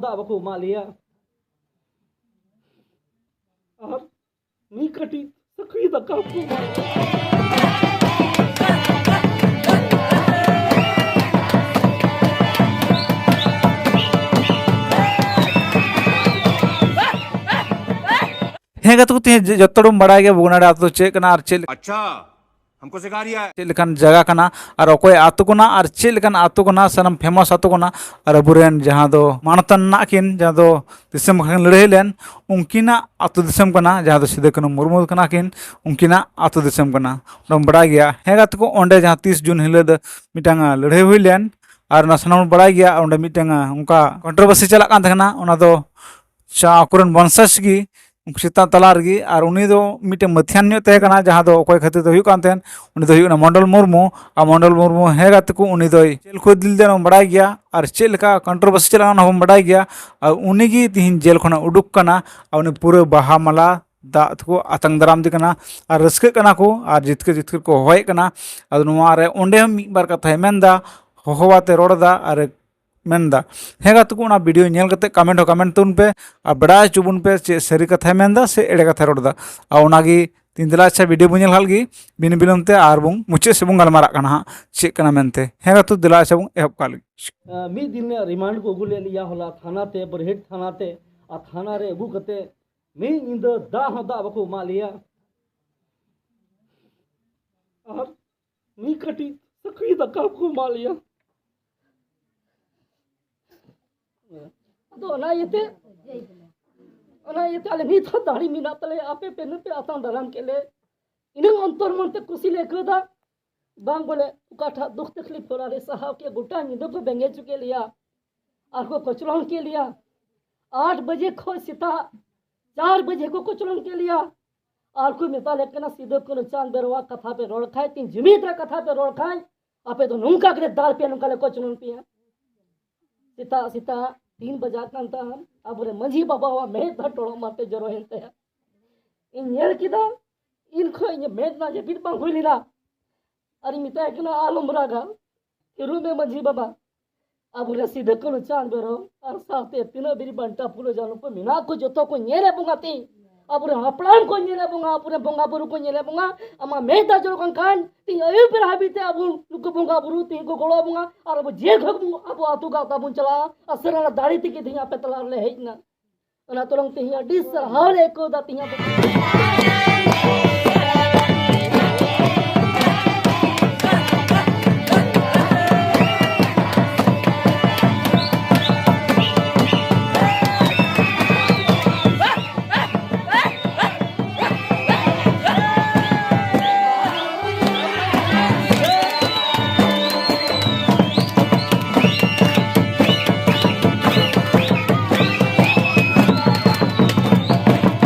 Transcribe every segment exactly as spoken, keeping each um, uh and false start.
ᱫᱟᱜ ᱵᱟᱠᱚ ᱮᱢᱟᱜ ᱞᱮᱭᱟ᱾ ᱟᱨ ᱢᱤᱫ ᱠᱟᱹᱴᱤᱡ ᱥᱟᱹᱠᱷᱨᱤ ᱫᱟᱠᱟ ᱠᱚ ᱮᱢᱟᱜ ᱞᱮᱭᱟ᱾ ᱦᱮᱸ ᱜᱟᱛᱮ ᱠᱚ, ᱛᱮᱦᱮᱧ ᱡᱚᱛᱚ ᱦᱚᱲ ᱵᱚᱱ ᱵᱟᱲᱟᱭ ᱜᱮᱭᱟ ᱵᱷᱚᱜᱽᱱᱟᱰᱤ ᱟᱹᱛᱩ ᱫᱚ ᱪᱮᱫ ᱠᱟᱱᱟ ᱟᱨ ᱪᱮᱫ ᱞᱮᱠᱟ ᱟᱪᱪᱷᱟ, ᱦᱟᱢᱠᱳ ᱥᱤᱠᱷᱟ ᱨᱤᱭᱟ ᱦᱟᱭ᱾ ᱪᱮᱫ ᱞᱮᱠᱟᱱ ᱡᱟᱭᱜᱟ ᱠᱟᱱᱟ ᱟᱨ ᱚᱠᱚᱭ ᱟᱹᱛᱩ ᱠᱟᱱᱟ ᱟᱨ ᱪᱮᱫ ᱞᱮᱠᱟᱱ ᱟᱹᱛᱩ ᱠᱟᱱᱟ, ᱥᱟᱱᱟᱢ ᱯᱷᱮᱢᱟᱥ ᱟᱹᱛᱩ ᱠᱟᱱᱟ᱾ ᱟᱨ ᱟᱵᱚᱨᱮᱱ ᱡᱟᱦᱟᱸ ᱫᱚ ᱢᱟᱱᱚᱛᱟᱱ ᱢᱮᱱᱟᱜ ᱠᱤᱱ, ᱡᱟᱦᱟᱸ ᱫᱚ ᱫᱤᱥᱚᱢ ᱵᱟᱠᱷᱨᱟ ᱠᱤᱱ ᱞᱟᱹᱲᱦᱟᱹᱭ ᱞᱮᱱ, ᱩᱱᱠᱤᱱᱟᱜ ᱟᱹᱛᱩ ᱫᱤᱥᱚᱢ ᱠᱟᱱᱟ, ᱡᱟᱦᱟᱸ ᱫᱚ ᱥᱤᱫᱩ ᱠᱟᱹᱱᱦᱩ ᱢᱩᱨᱢᱩ ᱠᱟᱱᱟ ᱠᱤᱱ, ᱩᱱᱠᱤᱱᱟᱜ ᱟᱹᱛᱩ ᱫᱤᱥᱚᱢ ᱠᱟᱱᱟ᱾ ᱚᱸᱰᱮᱢ ᱵᱟᱲᱟᱭ ᱜᱮᱭᱟ᱾ ᱦᱮᱸ ᱜᱟᱛᱮ ᱠᱚ, ᱚᱸᱰᱮ ᱡᱟᱦᱟᱸ ᱛᱤᱥ ᱡᱩᱱ ᱦᱤᱞᱳᱜ ᱫᱚ ᱢᱤᱫᱴᱟᱝ ᱞᱟᱹᱲᱦᱟᱹᱭ ᱦᱩᱭ ᱞᱮᱱ, ᱟᱨ ᱚᱱᱟ ᱥᱟᱱᱟᱢ ᱵᱚᱱ ᱵᱟᱲᱟᱭ ᱜᱮᱭᱟ, ᱚᱸᱰᱮ ᱢᱤᱫᱴᱟᱝ ᱚᱱᱠᱟ ᱠᱚᱱᱴᱨᱳᱵᱷᱟᱨᱥᱤ ᱪᱟᱞᱟᱜ ᱠᱟᱱ ᱛᱟᱦᱮᱸ ᱠᱟᱱᱟ᱾ ᱚᱱᱟ ᱫᱚ ᱪᱟ ᱟᱠᱚᱨᱮᱱ ᱵᱚᱝᱥᱚᱡᱽ ᱜᱮ ᱩᱱᱠᱩ ᱥᱮᱛᱟ ᱛᱟᱞᱟ ᱨᱮᱜᱮ, ᱟᱨ ᱩᱱᱤ ᱫᱚ ᱢᱤᱫᱴᱮᱱ ᱢᱟᱹᱛᱷᱤᱭᱟᱱ ᱧᱚᱜ ᱛᱟᱦᱮᱸ ᱠᱟᱱᱟ, ᱡᱟᱦᱟᱸ ᱫᱚ ᱚᱠᱚᱭ ᱠᱷᱟᱹᱛᱤᱨ ᱛᱮ ᱦᱩᱭᱩᱜ ᱠᱟᱱ ᱛᱟᱦᱮᱸᱫ, ᱩᱱᱤ ᱫᱚ ᱦᱩᱭᱩᱜ ᱠᱟᱱᱟ ᱢᱚᱱᱰᱚᱞ ᱢᱩᱨᱢᱩ᱾ ᱟᱨ ᱢᱚᱱᱰᱚᱞ ᱢᱩᱨᱢᱩ ᱦᱮᱸ ᱜᱟᱛᱮ ᱠᱚ, ᱩᱱᱤ ᱫᱚᱭ ᱡᱮᱞ ᱠᱚ ᱤᱫᱤ ᱞᱮᱫᱮᱭᱟ, ᱚᱱᱟ ᱵᱚᱱ ᱵᱟᱲᱟᱭ ᱜᱮᱭᱟ, ᱟᱨ ᱪᱮᱫ ᱞᱮᱠᱟ ᱠᱚᱱᱴᱨᱳᱵᱷᱟᱨᱥᱤ ᱪᱟᱞᱟᱜ ᱠᱟᱱᱟ, ᱚᱱᱟ ᱦᱚᱸᱵᱚᱱ ᱵᱟᱲᱟᱭ ᱜᱮᱭᱟ᱾ ᱟᱨ ᱩᱱᱤ ᱜᱮ ᱛᱤᱦᱤᱧ ᱡᱮᱞ ᱠᱷᱚᱱᱟᱜ ᱩᱰᱩᱠ ᱠᱟᱱᱟ, ᱟᱨ ᱩᱱᱤ ᱯᱩᱨᱟᱹ ᱵᱟᱦᱟ ᱢᱟᱞᱟ ᱫᱟᱜ ᱛᱮᱠᱚ ᱟᱛᱟᱝ ᱫᱟᱨᱟᱢ ᱫᱮ ᱠᱟᱱᱟ, ᱟᱨ ᱨᱟᱹᱥᱠᱟᱹᱜ ᱠᱟᱱᱟ ᱠᱚ, ᱟᱨ ᱡᱤᱛᱠᱟᱹᱨ ᱡᱤᱛᱠᱟᱹᱨ ᱠᱚ ᱦᱚᱦᱚᱭᱮᱫ ᱠᱟᱱᱟ᱾ ᱟᱫᱚ ᱱᱚᱣᱟ ᱨᱮ ᱚᱸᱰᱮ ᱦᱚᱸ ᱢᱤᱫ ᱵᱟᱨ ᱠᱟᱛᱷᱟᱭ ᱢᱮᱱᱫᱟ, ᱦᱚᱦᱚ ᱟᱛᱮ ᱨᱚᱲ ᱮᱫᱟ, ᱟᱨ ᱢᱮᱱᱫᱟ᱾ ᱦᱮᱸ ᱜᱟᱛᱮ ᱠᱚ, ᱚᱱᱟ ᱵᱷᱤᱰᱤᱭᱳ ᱧᱮᱞ ᱠᱟᱛᱮ ᱠᱚᱢᱮᱱᱴ ᱦᱚᱸ ᱠᱚᱢᱮᱱᱴ ᱛᱟᱵᱚᱱ ᱯᱮ, ᱟᱨ ᱵᱟᱲᱟᱭ ᱦᱚᱪᱚ ᱵᱚᱱ ᱯᱮ ᱪᱮᱫ ᱥᱟᱹᱨᱤ ᱠᱟᱛᱷᱟᱭ ᱢᱮᱱᱫᱟ ᱥᱮ ᱮᱲᱮ ᱠᱟᱛᱷᱟᱭ ᱨᱚᱲ ᱮᱫᱟ᱾ ᱟᱨ ᱚᱱᱟᱜᱮ ᱛᱤᱱ ᱫᱮᱞᱟ ᱟᱪᱪᱷᱟ ᱵᱷᱤᱰᱤᱭᱳ ᱵᱚᱱ ᱧᱮᱞ ᱠᱟᱜ ᱞᱮᱜᱮ, ᱵᱤᱱ ᱵᱤᱞᱚᱢ ᱛᱮ ᱟᱨ ᱵᱚᱱ ᱢᱩᱪᱟᱹᱫ ᱥᱮᱫ ᱵᱚᱱ ᱜᱟᱞᱢᱟᱨᱟᱜ ᱠᱟᱱᱟ ᱦᱟᱸᱜ ᱪᱮᱫ ᱠᱟᱱᱟ ᱢᱮᱱᱛᱮ᱾ ᱦᱮᱸ ᱜᱟᱛᱮ, ᱫᱮᱞᱟ ᱟᱪᱪᱷᱟ ᱵᱚᱱ ᱮᱦᱚᱵ ᱠᱟᱜ ᱞᱮᱜᱮ᱾ ᱟᱸ, ᱢᱤᱫ ᱫᱤᱱ ᱨᱮᱭᱟᱜ ᱨᱤᱢᱟᱱᱰ ᱠᱚ ᱟᱹᱜᱩ ᱞᱮᱫ ᱞᱮᱭᱟ ᱦᱚᱞᱟ ᱛᱷᱟᱱᱟ ᱛᱮ, ᱵᱟᱹᱨᱦᱮᱴ ᱛᱷᱟᱱᱟ ᱛᱮ᱾ ᱟᱨ ᱛᱷᱟᱱᱟ ᱨᱮ ᱟᱹᱜᱩ ᱠᱟᱛᱮ ᱢᱤᱫ ᱧᱤᱫᱟᱹ ᱫᱟᱜ ᱦᱚᱸ ᱫᱟᱜ ᱵᱟᱠᱚ ᱮᱢᱟᱜ ᱞᱮᱭᱟ᱾ ᱟᱨ ᱢᱤᱫ ᱠᱟᱹᱴᱤᱡ ᱥᱟᱹᱠᱷᱨᱤ ᱫᱟᱠᱟ ᱠᱚ ᱮᱢᱟᱜ ᱞᱮᱭᱟ᱾ ᱟᱫᱚ ᱚᱱᱟ ᱤᱭᱟᱹᱛᱮ, ᱚᱱᱟ ᱤᱭᱟᱹᱛᱮ ᱟᱞᱮ ᱱᱤᱛ ᱦᱚᱸ ᱫᱟᱲᱮ ᱢᱮᱱᱟᱜ ᱛᱟᱞᱮᱭᱟ, ᱟᱯᱮ ᱯᱮ ᱱᱩᱯᱮ ᱟᱛᱟᱝ ᱫᱟᱨᱟᱢ ᱠᱮᱫ ᱞᱮ, ᱤᱱᱟᱹᱝ ᱚᱱᱛᱚᱨ ᱢᱚᱱ ᱛᱮ ᱠᱩᱥᱤ ᱞᱮ ᱟᱹᱭᱠᱟᱹᱣ ᱮᱫᱟ᱾ ᱵᱟᱝ ᱵᱚᱞᱮ, ᱚᱠᱟᱴᱟᱜ ᱫᱩᱠ ᱛᱟᱠᱞᱤᱯ ᱛᱷᱚᱲᱟ ᱞᱮ ᱥᱟᱦᱟᱣ ᱠᱮᱫ, ᱜᱚᱴᱟ ᱧᱤᱫᱟᱹ ᱠᱚ ᱵᱮᱸᱜᱮᱫ ᱦᱚᱪᱚ ᱠᱮᱫ ᱞᱮᱭᱟ, ᱟᱨ ᱠᱚ ᱠᱚᱪᱞᱚᱱ ᱠᱮᱫ ᱞᱮᱭᱟ᱾ ᱟᱴ ᱵᱟᱡᱮ ᱠᱷᱚᱱ ᱥᱮᱛᱟᱜ ᱪᱟᱨ ᱵᱟᱡᱮ ᱠᱚ ᱠᱚᱪᱞᱚᱱ ᱠᱮᱫ ᱞᱮᱭᱟ᱾ ᱟᱨ ᱠᱚ ᱢᱮᱛᱟ ᱞᱮ ᱠᱟᱱᱟ, ᱥᱤᱫᱩ ᱠᱟᱹᱱᱦᱩ ᱪᱟᱸᱫᱽ ᱵᱮᱨᱣᱟ ᱠᱟᱛᱷᱟ ᱯᱮ ᱨᱚᱲ ᱠᱷᱟᱡ, ᱛᱤᱧ ᱡᱩᱢᱤᱫ ᱨᱮ ᱠᱟᱛᱷᱟ ᱯᱮ ᱨᱚᱲ ᱠᱷᱟᱡ, ᱟᱯᱮ ᱫᱚ ᱱᱚᱝᱠᱟ ᱜᱮᱞᱮ ᱫᱟᱞ ᱯᱮᱭᱟ, ᱱᱚᱝᱠᱟ ᱞᱮ ᱠᱚᱪᱞᱚᱱ ᱯᱮᱭᱟ᱾ ᱥᱮᱛᱟᱜ ᱥᱮᱛᱟᱜ ᱛᱤᱱ ᱵᱟᱡᱟᱜ ᱠᱟᱱ ᱛᱟᱦᱮᱸᱱ, ᱟᱵᱚᱨᱮᱱ ᱢᱟᱹᱡᱷᱤ ᱵᱟᱵᱟᱣᱟᱜ ᱢᱮᱫ ᱫᱟᱜ ᱴᱚᱲᱚᱜ ᱢᱟᱨᱛᱮ ᱡᱚᱨᱚᱭᱮᱱ ᱛᱟᱭᱟ᱾ ᱤᱧ ᱧᱮᱞ ᱠᱮᱫᱟ, ᱤᱧ ᱠᱷᱚᱡ ᱤᱧᱟᱹᱜ ᱢᱮᱫ ᱨᱮᱱᱟᱜ ᱡᱟᱹᱯᱤᱫ ᱵᱟᱝ ᱦᱩᱭ ᱞᱮᱱᱟ᱾ ᱟᱨᱤᱧ ᱢᱮᱛᱟᱭ ᱠᱟᱱᱟ, "ᱟᱞᱚᱢ ᱨᱟᱜᱟ, ᱛᱷᱤᱨᱚᱜ ᱢᱮ ᱢᱟᱹᱡᱷᱤ ᱵᱟᱵᱟ, ᱟᱵᱚᱨᱮᱱ ᱥᱤᱫᱩ ᱠᱟᱹᱱᱦᱩ ᱪᱟᱸᱫ ᱵᱷᱟᱭᱨᱳ ᱟᱨ ᱥᱟᱶᱛᱮ ᱛᱤᱱᱟᱹᱜ ᱵᱤᱨ ᱵᱟᱱᱴᱟ ᱯᱷᱩᱞᱳ ᱡᱷᱟᱱᱳ ᱠᱚ ᱢᱮᱱᱟᱜ ᱠᱚ, ᱡᱚᱛᱚ ᱠᱚ ᱧᱮᱞᱮᱫ ᱵᱚᱱᱟ ᱛᱮ᱾ ᱟᱵᱚᱨᱮᱱ ᱦᱟᱯᱲᱟᱢ ᱠᱚ ᱧᱮᱞᱮᱫ ᱵᱚᱱᱟ, ᱟᱵᱚᱨᱮᱱ ᱵᱚᱸᱜᱟ ᱵᱩᱨᱩ ᱠᱚ ᱧᱮᱞᱮᱫ ᱵᱚᱱᱟ᱾ ᱟᱢᱟᱜ ᱢᱮᱫ ᱫᱟᱜ ᱡᱚᱨᱚᱜ ᱠᱟᱱ ᱠᱷᱟᱱ ᱛᱮᱦᱮᱧ ᱟᱹᱭᱩᱵ ᱵᱮᱲᱟ ᱦᱟᱹᱵᱤᱡ ᱛᱮ ᱟᱵᱚ ᱱᱩᱠᱩ ᱵᱚᱸᱜᱟ ᱵᱩᱨᱩ ᱛᱮᱦᱮᱧ ᱠᱚ ᱜᱚᱲᱚ ᱟᱵᱚᱱᱟ ᱟᱨ ᱟᱵᱚ ᱡᱮ ᱜᱷᱟᱹᱲᱤᱡ ᱟᱵᱚ ᱟᱹᱛᱩ ᱜᱟᱶᱛᱟ ᱵᱚᱱ ᱪᱟᱞᱟᱜᱼᱟ ᱟᱨ ᱥᱟᱨᱱᱟ ᱫᱟᱲᱮ ᱛᱮᱜᱮ ᱛᱮᱦᱮᱧ ᱟᱯᱮ ᱛᱟᱞᱟ ᱨᱮᱞᱮ ᱦᱮᱡ ᱮᱱᱟ᱾ ᱚᱱᱟ ᱛᱚᱨᱚᱝ ᱛᱮᱦᱮᱧ ᱟᱹᱰᱤ ᱥᱟᱨᱦᱟᱣ ᱞᱮ ᱟᱹᱭᱠᱟᱹᱣ ᱮᱫᱟ ᱛᱮᱦᱮᱧ ᱟᱵᱚ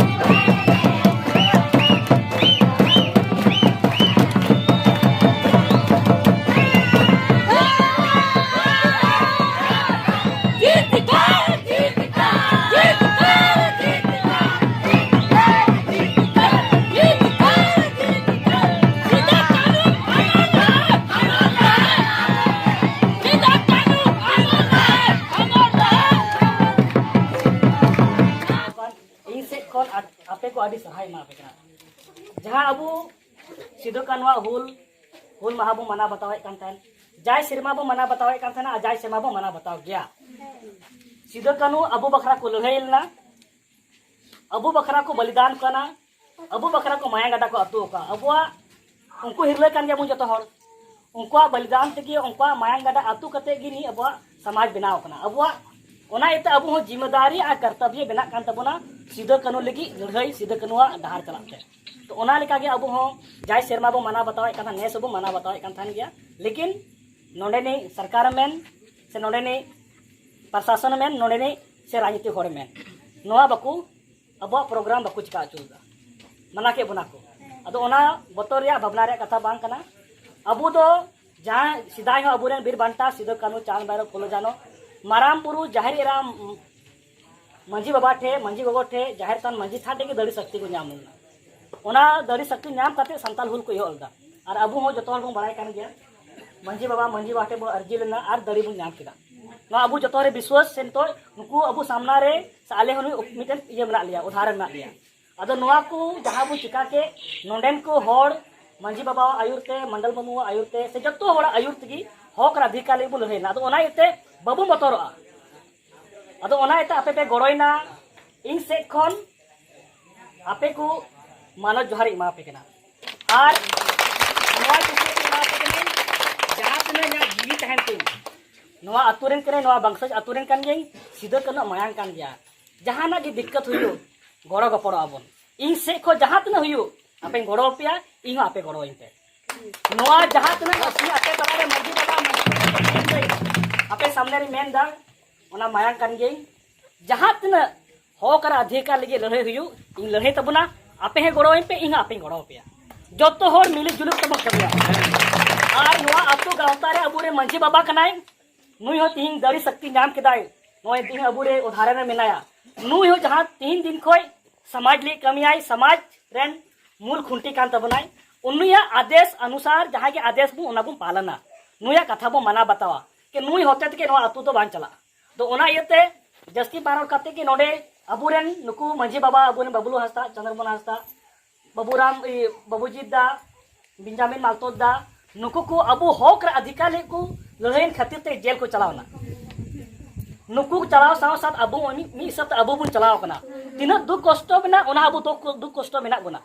ᱤᱧ ᱥᱮᱫ ᱠᱷᱚᱱ ᱟ-, ᱟᱯᱮ ᱠᱚ ᱟᱹᱰᱤ ᱥᱟᱨᱦᱟᱣ ᱮᱢᱟ ᱯᱮ ᱠᱟᱱᱟ᱾ ᱡᱟᱦᱟᱸ ᱟᱵᱚ ᱥᱤᱫᱩ ᱠᱟᱹᱱᱩᱣᱟᱜ ᱦᱩᱞ, ᱦᱩᱞ ᱢᱟᱦᱟ ᱵᱚ ᱢᱟᱱᱟᱣ ᱵᱟᱛᱟᱣᱮᱫ ᱠᱟᱱ ᱛᱟᱦᱮᱸᱱ, ᱡᱟᱭ ᱥᱮᱨᱢᱟ ᱵᱚ ᱢᱟᱱᱟᱣ ᱵᱟᱛᱟᱣᱮᱫ ᱠᱟᱱ ᱛᱟᱦᱮᱸᱱᱟ ᱟᱨ ᱡᱟᱭ ᱥᱮᱨᱢᱟ ᱵᱚ ᱢᱟᱱᱟᱣ ᱵᱟᱛᱟᱣ ᱜᱮᱭᱟ᱾ ᱥᱤᱫᱩ ᱠᱟᱹᱱᱩ ᱟᱵᱚ ᱵᱟᱠᱷᱨᱟ ᱠᱚ ᱞᱟᱹᱲᱦᱟᱹᱭ ᱞᱮᱱᱟ, ᱟᱵᱚ ᱵᱟᱠᱷᱨᱟ ᱠᱚ ᱵᱚᱞᱤᱫᱟᱱ ᱠᱟᱱᱟ, ᱟᱵᱚ ᱵᱟᱠᱷᱨᱟ ᱠᱚ ᱢᱟᱭᱟ ᱜᱟᱰᱟ ᱠᱚ ᱟᱹᱛᱩ ᱟᱠᱟᱫ᱾ ᱟᱵᱚᱣᱟᱜ ᱩᱱᱠᱩ ᱦᱤᱨᱞᱟᱹ ᱠᱟᱱ ᱜᱮᱭᱟᱵᱚᱱ ᱡᱚᱛᱚ ᱦᱚᱲ᱾ ᱩᱱᱠᱩᱣᱟᱜ ᱵᱚᱞᱤᱫᱟᱱ ᱛᱮᱜᱮ, ᱩᱱᱠᱩᱣᱟᱜ ᱢᱟᱭᱟᱝ ᱜᱟᱰᱟ ᱟᱹᱛᱩ ᱠᱟᱛᱮ ᱜᱮ ᱱᱤᱭᱟᱹ ᱟᱵᱚᱣᱟᱜ ᱥᱚᱢᱟᱡᱽ ᱵᱮᱱᱟᱣ ᱟᱠᱟᱱᱟ᱾ ᱟᱵᱚᱣᱟᱜ ᱚᱱᱟ ᱤᱭᱟᱹᱛᱮ ᱟᱵᱚ ᱦᱚᱸ ᱡᱤᱢᱢᱮᱫᱟᱨᱤ ᱟᱨ ᱠᱟᱨᱛᱚᱵᱽᱵᱚ ᱵᱮᱱᱟᱜ ᱠᱟᱱ ᱛᱟᱵᱚᱱᱟ ᱥᱤᱫᱩ ᱠᱟᱹᱱᱩ ᱞᱟᱹᱜᱤᱫ ᱞᱟᱹᱲᱦᱟᱹᱭ, ᱥᱤᱫᱩ ᱠᱟᱹᱱᱩᱣᱟᱜ ᱰᱟᱦᱟᱨ ᱪᱟᱞᱟᱜ ᱛᱮ᱾ ᱛᱚ ᱚᱱᱟ ᱞᱮᱠᱟᱜᱮ ᱟᱵᱚ ᱦᱚᱸ ᱡᱟᱭ ᱥᱮᱨᱢᱟ ᱵᱚ ᱢᱟᱱᱟᱣ ᱵᱟᱛᱟᱣᱮᱫ ᱠᱟᱱ ᱛᱟᱦᱮᱸᱱ, ᱱᱮᱥ ᱦᱚᱸᱵᱚ ᱢᱟᱱᱟᱣ ᱵᱟᱛᱟᱣᱮᱫ ᱠᱟᱱ ᱛᱟᱦᱮᱸᱱ ᱜᱮᱭᱟ᱾ ᱞᱮᱠᱤᱱ ᱱᱚᱰᱮᱱᱤᱡ ᱥᱚᱨᱠᱟᱨ ᱢᱮᱱ ᱥᱮ ᱱᱚᱰᱮᱱᱤᱡ ᱯᱨᱚᱥᱟᱥᱚᱱ ᱢᱮᱱ, ᱱᱚᱰᱮᱱᱤᱡ ᱥᱮ ᱨᱟᱡᱽᱱᱤᱛᱤ ᱦᱚᱲ ᱢᱮᱱ, ᱱᱚᱣᱟ ᱵᱟᱠᱚ, ᱟᱵᱚᱣᱟᱜ ᱯᱨᱳᱜᱨᱟᱢ ᱵᱟᱠᱚ ᱪᱤᱠᱟ ᱦᱚᱪᱚ ᱞᱮᱫᱟ, ᱢᱟᱱᱟ ᱠᱮᱫ ᱵᱚᱱᱟ ᱠᱚ᱾ ᱟᱫᱚ ᱚᱱᱟ ᱵᱚᱛᱚᱨ ᱨᱮᱭᱟᱜ, ᱵᱷᱟᱵᱽᱱᱟ ᱨᱮᱭᱟᱜ ᱠᱟᱛᱷᱟ ᱵᱟᱝ ᱠᱟᱱᱟ᱾ ᱟᱵᱚ ᱫᱚ ᱡᱟᱦᱟᱸ ᱥᱮᱫᱟᱭ ᱦᱚᱸ ᱟᱵᱚᱨᱮᱱ ᱵᱤᱨ ᱵᱟᱱᱴᱟ ᱥᱤᱫᱩ ᱠᱟᱹᱱᱦᱩ, ᱪᱟᱸᱫᱽ ᱵᱷᱟᱭᱨᱳ, ᱯᱷᱩᱞᱳ ᱡᱷᱟᱱᱳ, ᱢᱟᱨᱟᱝ ᱵᱩᱨᱩ, ᱡᱟᱦᱮᱨ ᱮᱨᱟ, ᱢᱟᱹᱡᱷᱤ ᱵᱟᱵᱟ ᱴᱷᱮᱡ, ᱢᱟᱹᱡᱷᱤ ᱜᱚᱜᱚ ᱴᱷᱮᱡ, ᱡᱟᱦᱮᱨ ᱛᱷᱟᱱ ᱢᱟᱹᱡᱷᱤ ᱛᱷᱟᱱ ᱴᱷᱮᱡ ᱜᱮ ᱫᱟᱲᱮ ᱥᱚᱠᱛᱤ ᱠᱚ ᱧᱟᱢ ᱞᱮᱱᱟ᱾ ᱚᱱᱟ ᱫᱟᱲᱮ ᱥᱚᱠᱛᱤ ᱧᱟᱢ ᱠᱟᱛᱮ ᱥᱟᱱᱛᱟᱞ ᱦᱩᱞ ᱠᱚ ᱮᱦᱚᱵ ᱞᱮᱫᱟ᱾ ᱟᱨ ᱟᱵᱚ ᱦᱚᱸ ᱡᱚᱛᱚ ᱦᱚᱲ ᱵᱚᱱ ᱵᱟᱲᱟᱭ ᱠᱟᱱ ᱜᱮᱭᱟ, ᱢᱟᱹᱡᱷᱤ ᱵᱟᱵᱟ, ᱢᱟᱹᱡᱷᱤ ᱵᱟᱵᱟ ᱴᱷᱮᱡ ᱵᱚᱱ ᱟᱨᱡᱤ ᱞᱮᱱᱟ ᱟᱨ ᱫᱟᱲᱮ ᱵᱚᱱ ᱧᱟᱢ ᱠᱮᱫᱟ᱾ ᱱᱚᱣᱟ ᱟᱵᱚ ᱡᱚᱛᱚ ᱨᱮ ᱵᱤᱥᱣᱟᱥ ᱥᱮ ᱱᱤᱛᱚᱜ ᱱᱩᱠᱩ ᱟᱵᱚ ᱥᱟᱢᱱᱟ ᱨᱮ ᱥᱮ ᱟᱞᱮ ᱦᱚᱸ ᱢᱤᱫᱴᱮᱱ ᱤᱭᱟᱹ ᱢᱮᱱᱟᱜ ᱞᱮᱭᱟ, ᱩᱫᱟᱦᱚᱨᱚᱱ ᱢᱮᱱᱟᱜ ᱞᱮᱭᱟ᱾ ᱟᱫᱚ ᱱᱚᱣᱟ ᱠᱚ ᱡᱟᱦᱟᱸ ᱵᱚ ᱪᱤᱠᱟ ᱠᱮᱫ, ᱱᱚᱰᱮᱱ ᱠᱚ ᱦᱚᱲ ᱢᱟᱹᱡᱷᱤ ᱵᱟᱵᱟᱣᱟᱜ ᱟᱹᱭᱩᱨ ᱛᱮ, ᱢᱚᱱᱰᱚᱞ ᱵᱟᱹᱵᱩᱣᱟᱜ ᱟᱹᱭᱩᱨ ᱛᱮ, ᱥᱮ ᱡᱚᱛᱚ ᱦᱚᱲᱟᱜ ᱟᱹᱭᱩᱨ ᱛᱮᱜᱮ ᱦᱚᱠ ᱟᱨ ᱚᱫᱷᱤᱠᱟᱨ ᱞᱟᱹᱜᱤᱫ ᱵᱚ ᱞᱟᱹᱲᱦᱟᱹᱭᱱᱟ᱾ ᱟᱫᱚ ᱚᱱᱟ ᱤᱭᱟᱹᱛᱮ ᱵᱟᱵᱚ ᱵᱚᱛᱚᱨᱚᱜᱼᱟ᱾ ᱟᱫᱚ ᱚᱱᱟ ᱤᱭᱟᱹᱛᱮ ᱟᱯᱮ ᱯᱮ ᱜᱚᱲᱚᱭᱱᱟ, ᱤᱧ ᱥᱮᱫ ᱠᱷᱚᱱ ᱟᱯᱮ ᱠᱚ ᱢᱟᱱᱚᱛ ᱡᱚᱦᱟᱨ ᱤᱧ ᱮᱢᱟ ᱯᱮ ᱠᱟᱱᱟ᱾ ᱟᱨ ᱱᱚᱣᱟ ᱠᱩᱥᱤ ᱛᱮ ᱮᱢᱟ ᱯᱮ ᱠᱟᱹᱱᱟᱹᱧ, ᱡᱟᱦᱟᱸ ᱛᱤᱱᱟᱹᱜ ᱤᱧᱟᱹᱜ ᱡᱤᱣᱤ ᱛᱟᱦᱮᱱ ᱛᱤᱧ, ᱱᱚᱣᱟ ᱟᱹᱛᱩ ᱨᱮᱱ ᱠᱟᱹᱱᱟᱹᱧ, ᱱᱚᱣᱟ ᱵᱚᱝᱥᱚᱡᱽ ᱟᱹᱛᱩ ᱨᱮᱱ ᱠᱟᱱ ᱜᱤᱭᱟᱹᱧ, ᱥᱤᱫᱟᱹ ᱠᱟᱹᱱᱩ ᱢᱟᱭᱟᱝ ᱠᱟᱱ ᱜᱮᱭᱟ᱾ ᱡᱟᱦᱟᱱᱟᱜ ᱜᱮ ᱫᱤᱠᱠᱟᱛ ᱦᱩᱭᱩᱜ, ᱜᱚᱲᱚ ᱜᱚᱯᱚᱲᱚᱜ ᱟᱵᱚᱱ᱾ ᱤᱧ ᱥᱮᱫ ᱠᱷᱚᱱ ᱡᱟᱦᱟᱸ ᱛᱤᱱᱟᱹᱜ ᱦᱩᱭᱩᱜ, ᱟᱯᱮᱧ ᱜᱚᱲᱚ ᱟᱯᱮᱭᱟ, ᱤᱧ ᱦᱚᱸ ᱟᱯᱮ ᱜᱚᱲᱚ ᱟᱹᱧ ᱯᱮ᱾ ᱱᱚᱣᱟ ᱡᱟᱦᱟᱸ ᱛᱤᱱᱟᱹᱜ ᱟᱹᱥᱤ ᱟᱯᱮ ᱛᱟᱞᱟᱨᱮ ᱢᱟᱹᱡᱷᱤ ᱵᱟᱵᱟ, ᱢᱟᱹᱡᱷᱤ ᱵᱟᱵᱟ, ᱟᱯᱮ ᱥᱟᱢᱱᱮ ᱨᱤᱧ ᱢᱮᱱ ᱮᱫᱟ, ᱚᱱᱟ ᱢᱟᱭᱟᱝ ᱠᱟᱱ ᱜᱤᱭᱟᱹᱧ᱾ ᱡᱟᱦᱟᱸ ᱛᱤᱱᱟᱹᱜ ᱦᱚᱠ ᱟᱨ ᱚᱫᱷᱤᱠᱟᱨ ᱞᱟᱹᱜᱤᱫ ᱞᱟᱹᱲᱦᱟᱹᱭ ᱦᱩᱭᱩᱜ, ᱤᱧ ᱞᱟᱹᱲᱦᱟᱹᱭ ᱛᱟᱵᱚᱱᱟ᱾ ᱟᱯᱮ ᱦᱚᱸ ᱜᱚᱲᱚ ᱟᱹᱧ ᱯᱮ, ᱤᱧ ᱦᱚᱸ ᱟᱯᱮᱧ ᱜᱚᱲᱚ ᱟᱯᱮᱭᱟ᱾ ᱡᱚᱛᱚ ᱦᱚᱲ ᱢᱤᱞᱤ ᱡᱩᱞᱩ ᱛᱮᱵᱚᱱ ᱠᱟᱹᱢᱤᱭᱟ᱾ ᱟᱨ ᱱᱚᱣᱟ ᱟᱹᱛᱩ ᱜᱟᱶᱛᱟ ᱨᱮ ᱟᱵᱚᱨᱮᱱ ᱢᱟᱹᱡᱷᱤ ᱵᱟᱵᱟ ᱠᱟᱱᱟᱭ, ᱱᱩᱭ ᱦᱚᱸ ᱛᱤᱦᱤᱧ ᱫᱟᱲᱮ ᱥᱚᱠᱛᱤ ᱧᱟᱢ ᱠᱮᱫᱟᱭ, ᱱᱚᱜᱼᱚᱭ ᱛᱤᱦᱤᱧ ᱟᱵᱚᱨᱮ ᱩᱫᱷᱟᱨᱚᱱ ᱨᱮ ᱢᱮᱱᱟᱭᱟ᱾ ᱱᱩᱭ ᱦᱚᱸ ᱡᱟᱦᱟᱸ ᱛᱤᱦᱤᱧ ᱫᱤᱱ ᱠᱷᱚᱱ ᱥᱚᱢᱟᱡᱽ ᱞᱟᱹᱜᱤᱫ ᱠᱟᱹᱢᱤᱭᱟᱭ, ᱥᱚᱢᱟᱡᱽ ᱨᱮᱱ ᱢᱩᱞ ᱠᱷᱩᱱᱴᱤ ᱠᱟᱱ ᱛᱟᱵᱚᱱᱟᱭ, ᱩᱱᱤᱭᱟᱜ ᱟᱫᱮᱥ ᱚᱱᱩᱥᱟᱨ ᱡᱟᱦᱟᱸ ᱜᱮ ᱟᱫᱮᱥ ᱵᱚᱱ, ᱚᱱᱟ ᱵᱚᱱ ᱯᱟᱞᱚᱱᱟ᱾ ᱱᱩᱭᱟᱜ ᱠᱟᱛᱷᱟ ᱵᱚᱱ ᱢᱟᱱᱟᱣ ᱵᱟᱛᱟᱣᱟ, ᱠᱤ ᱱᱩᱭ ᱦᱚᱛᱮ ᱛᱮᱜᱮ ᱱᱚᱣᱟ ᱟᱹᱛᱩ ᱫᱚ ᱵᱟᱝ ᱪᱟᱞᱟᱜᱼᱟ᱾ ᱛᱚ ᱚᱱᱟ ᱤᱭᱟᱹᱛᱮ ᱡᱟᱹᱥᱛᱤ ᱵᱟᱝ ᱨᱚᱲ ᱠᱟᱛᱮ ᱜᱮ ᱱᱚᱰᱮ ᱟᱵᱚᱨᱮᱱ ᱱᱩᱠᱩ ᱢᱟᱹᱡᱷᱤ ᱵᱟᱵᱟ, ᱟᱵᱚᱨᱮᱱ ᱵᱟᱵᱞᱩ ᱦᱟᱸᱥᱫᱟ, ᱪᱚᱸᱫᱽᱨᱚᱢᱳᱦᱚᱱ ᱦᱟᱸᱥᱫᱟ, ᱵᱟᱵᱩᱨᱟᱢ, ᱤ, ᱵᱟᱵᱩᱡᱤᱛ ᱫᱟ, ᱵᱮᱧᱡᱟᱢᱤᱱ ᱢᱟᱞᱛᱳ ᱫᱟ, ᱱᱩᱠᱩ ᱠᱚ ᱟᱵᱚ ᱦᱚᱠ ᱨᱮ ᱚᱫᱷᱤᱠᱟᱨ ᱞᱟᱹᱜᱤᱫ ᱠᱚ ᱞᱟᱹᱲᱦᱟᱹᱭᱮᱱ ᱠᱷᱟᱹᱛᱤᱨ ᱛᱮ ᱡᱮᱞ ᱠᱚ ᱪᱟᱞᱟᱣᱱᱟ᱾ ᱱᱩᱠᱩ ᱪᱟᱞᱟᱣ ᱥᱟᱶ ᱥᱟᱶ ᱟᱵᱚ ᱢᱤᱫ, ᱢᱤᱫ ᱦᱤᱥᱟᱹᱵ ᱛᱮ ᱟᱵᱚ ᱵᱚᱱ ᱪᱟᱞᱟᱣ ᱠᱟᱱᱟ᱾ ᱛᱤᱱᱟᱹᱜ ᱫᱩᱠ ᱠᱚᱥᱴᱚ ᱢᱮᱱᱟᱜ, ᱚᱱᱟ ᱟᱵᱚ ᱫᱩᱠ, ᱫᱩᱠ ᱠᱚᱥᱴᱚ ᱢᱮᱱᱟᱜ ᱵᱚᱱᱟ᱾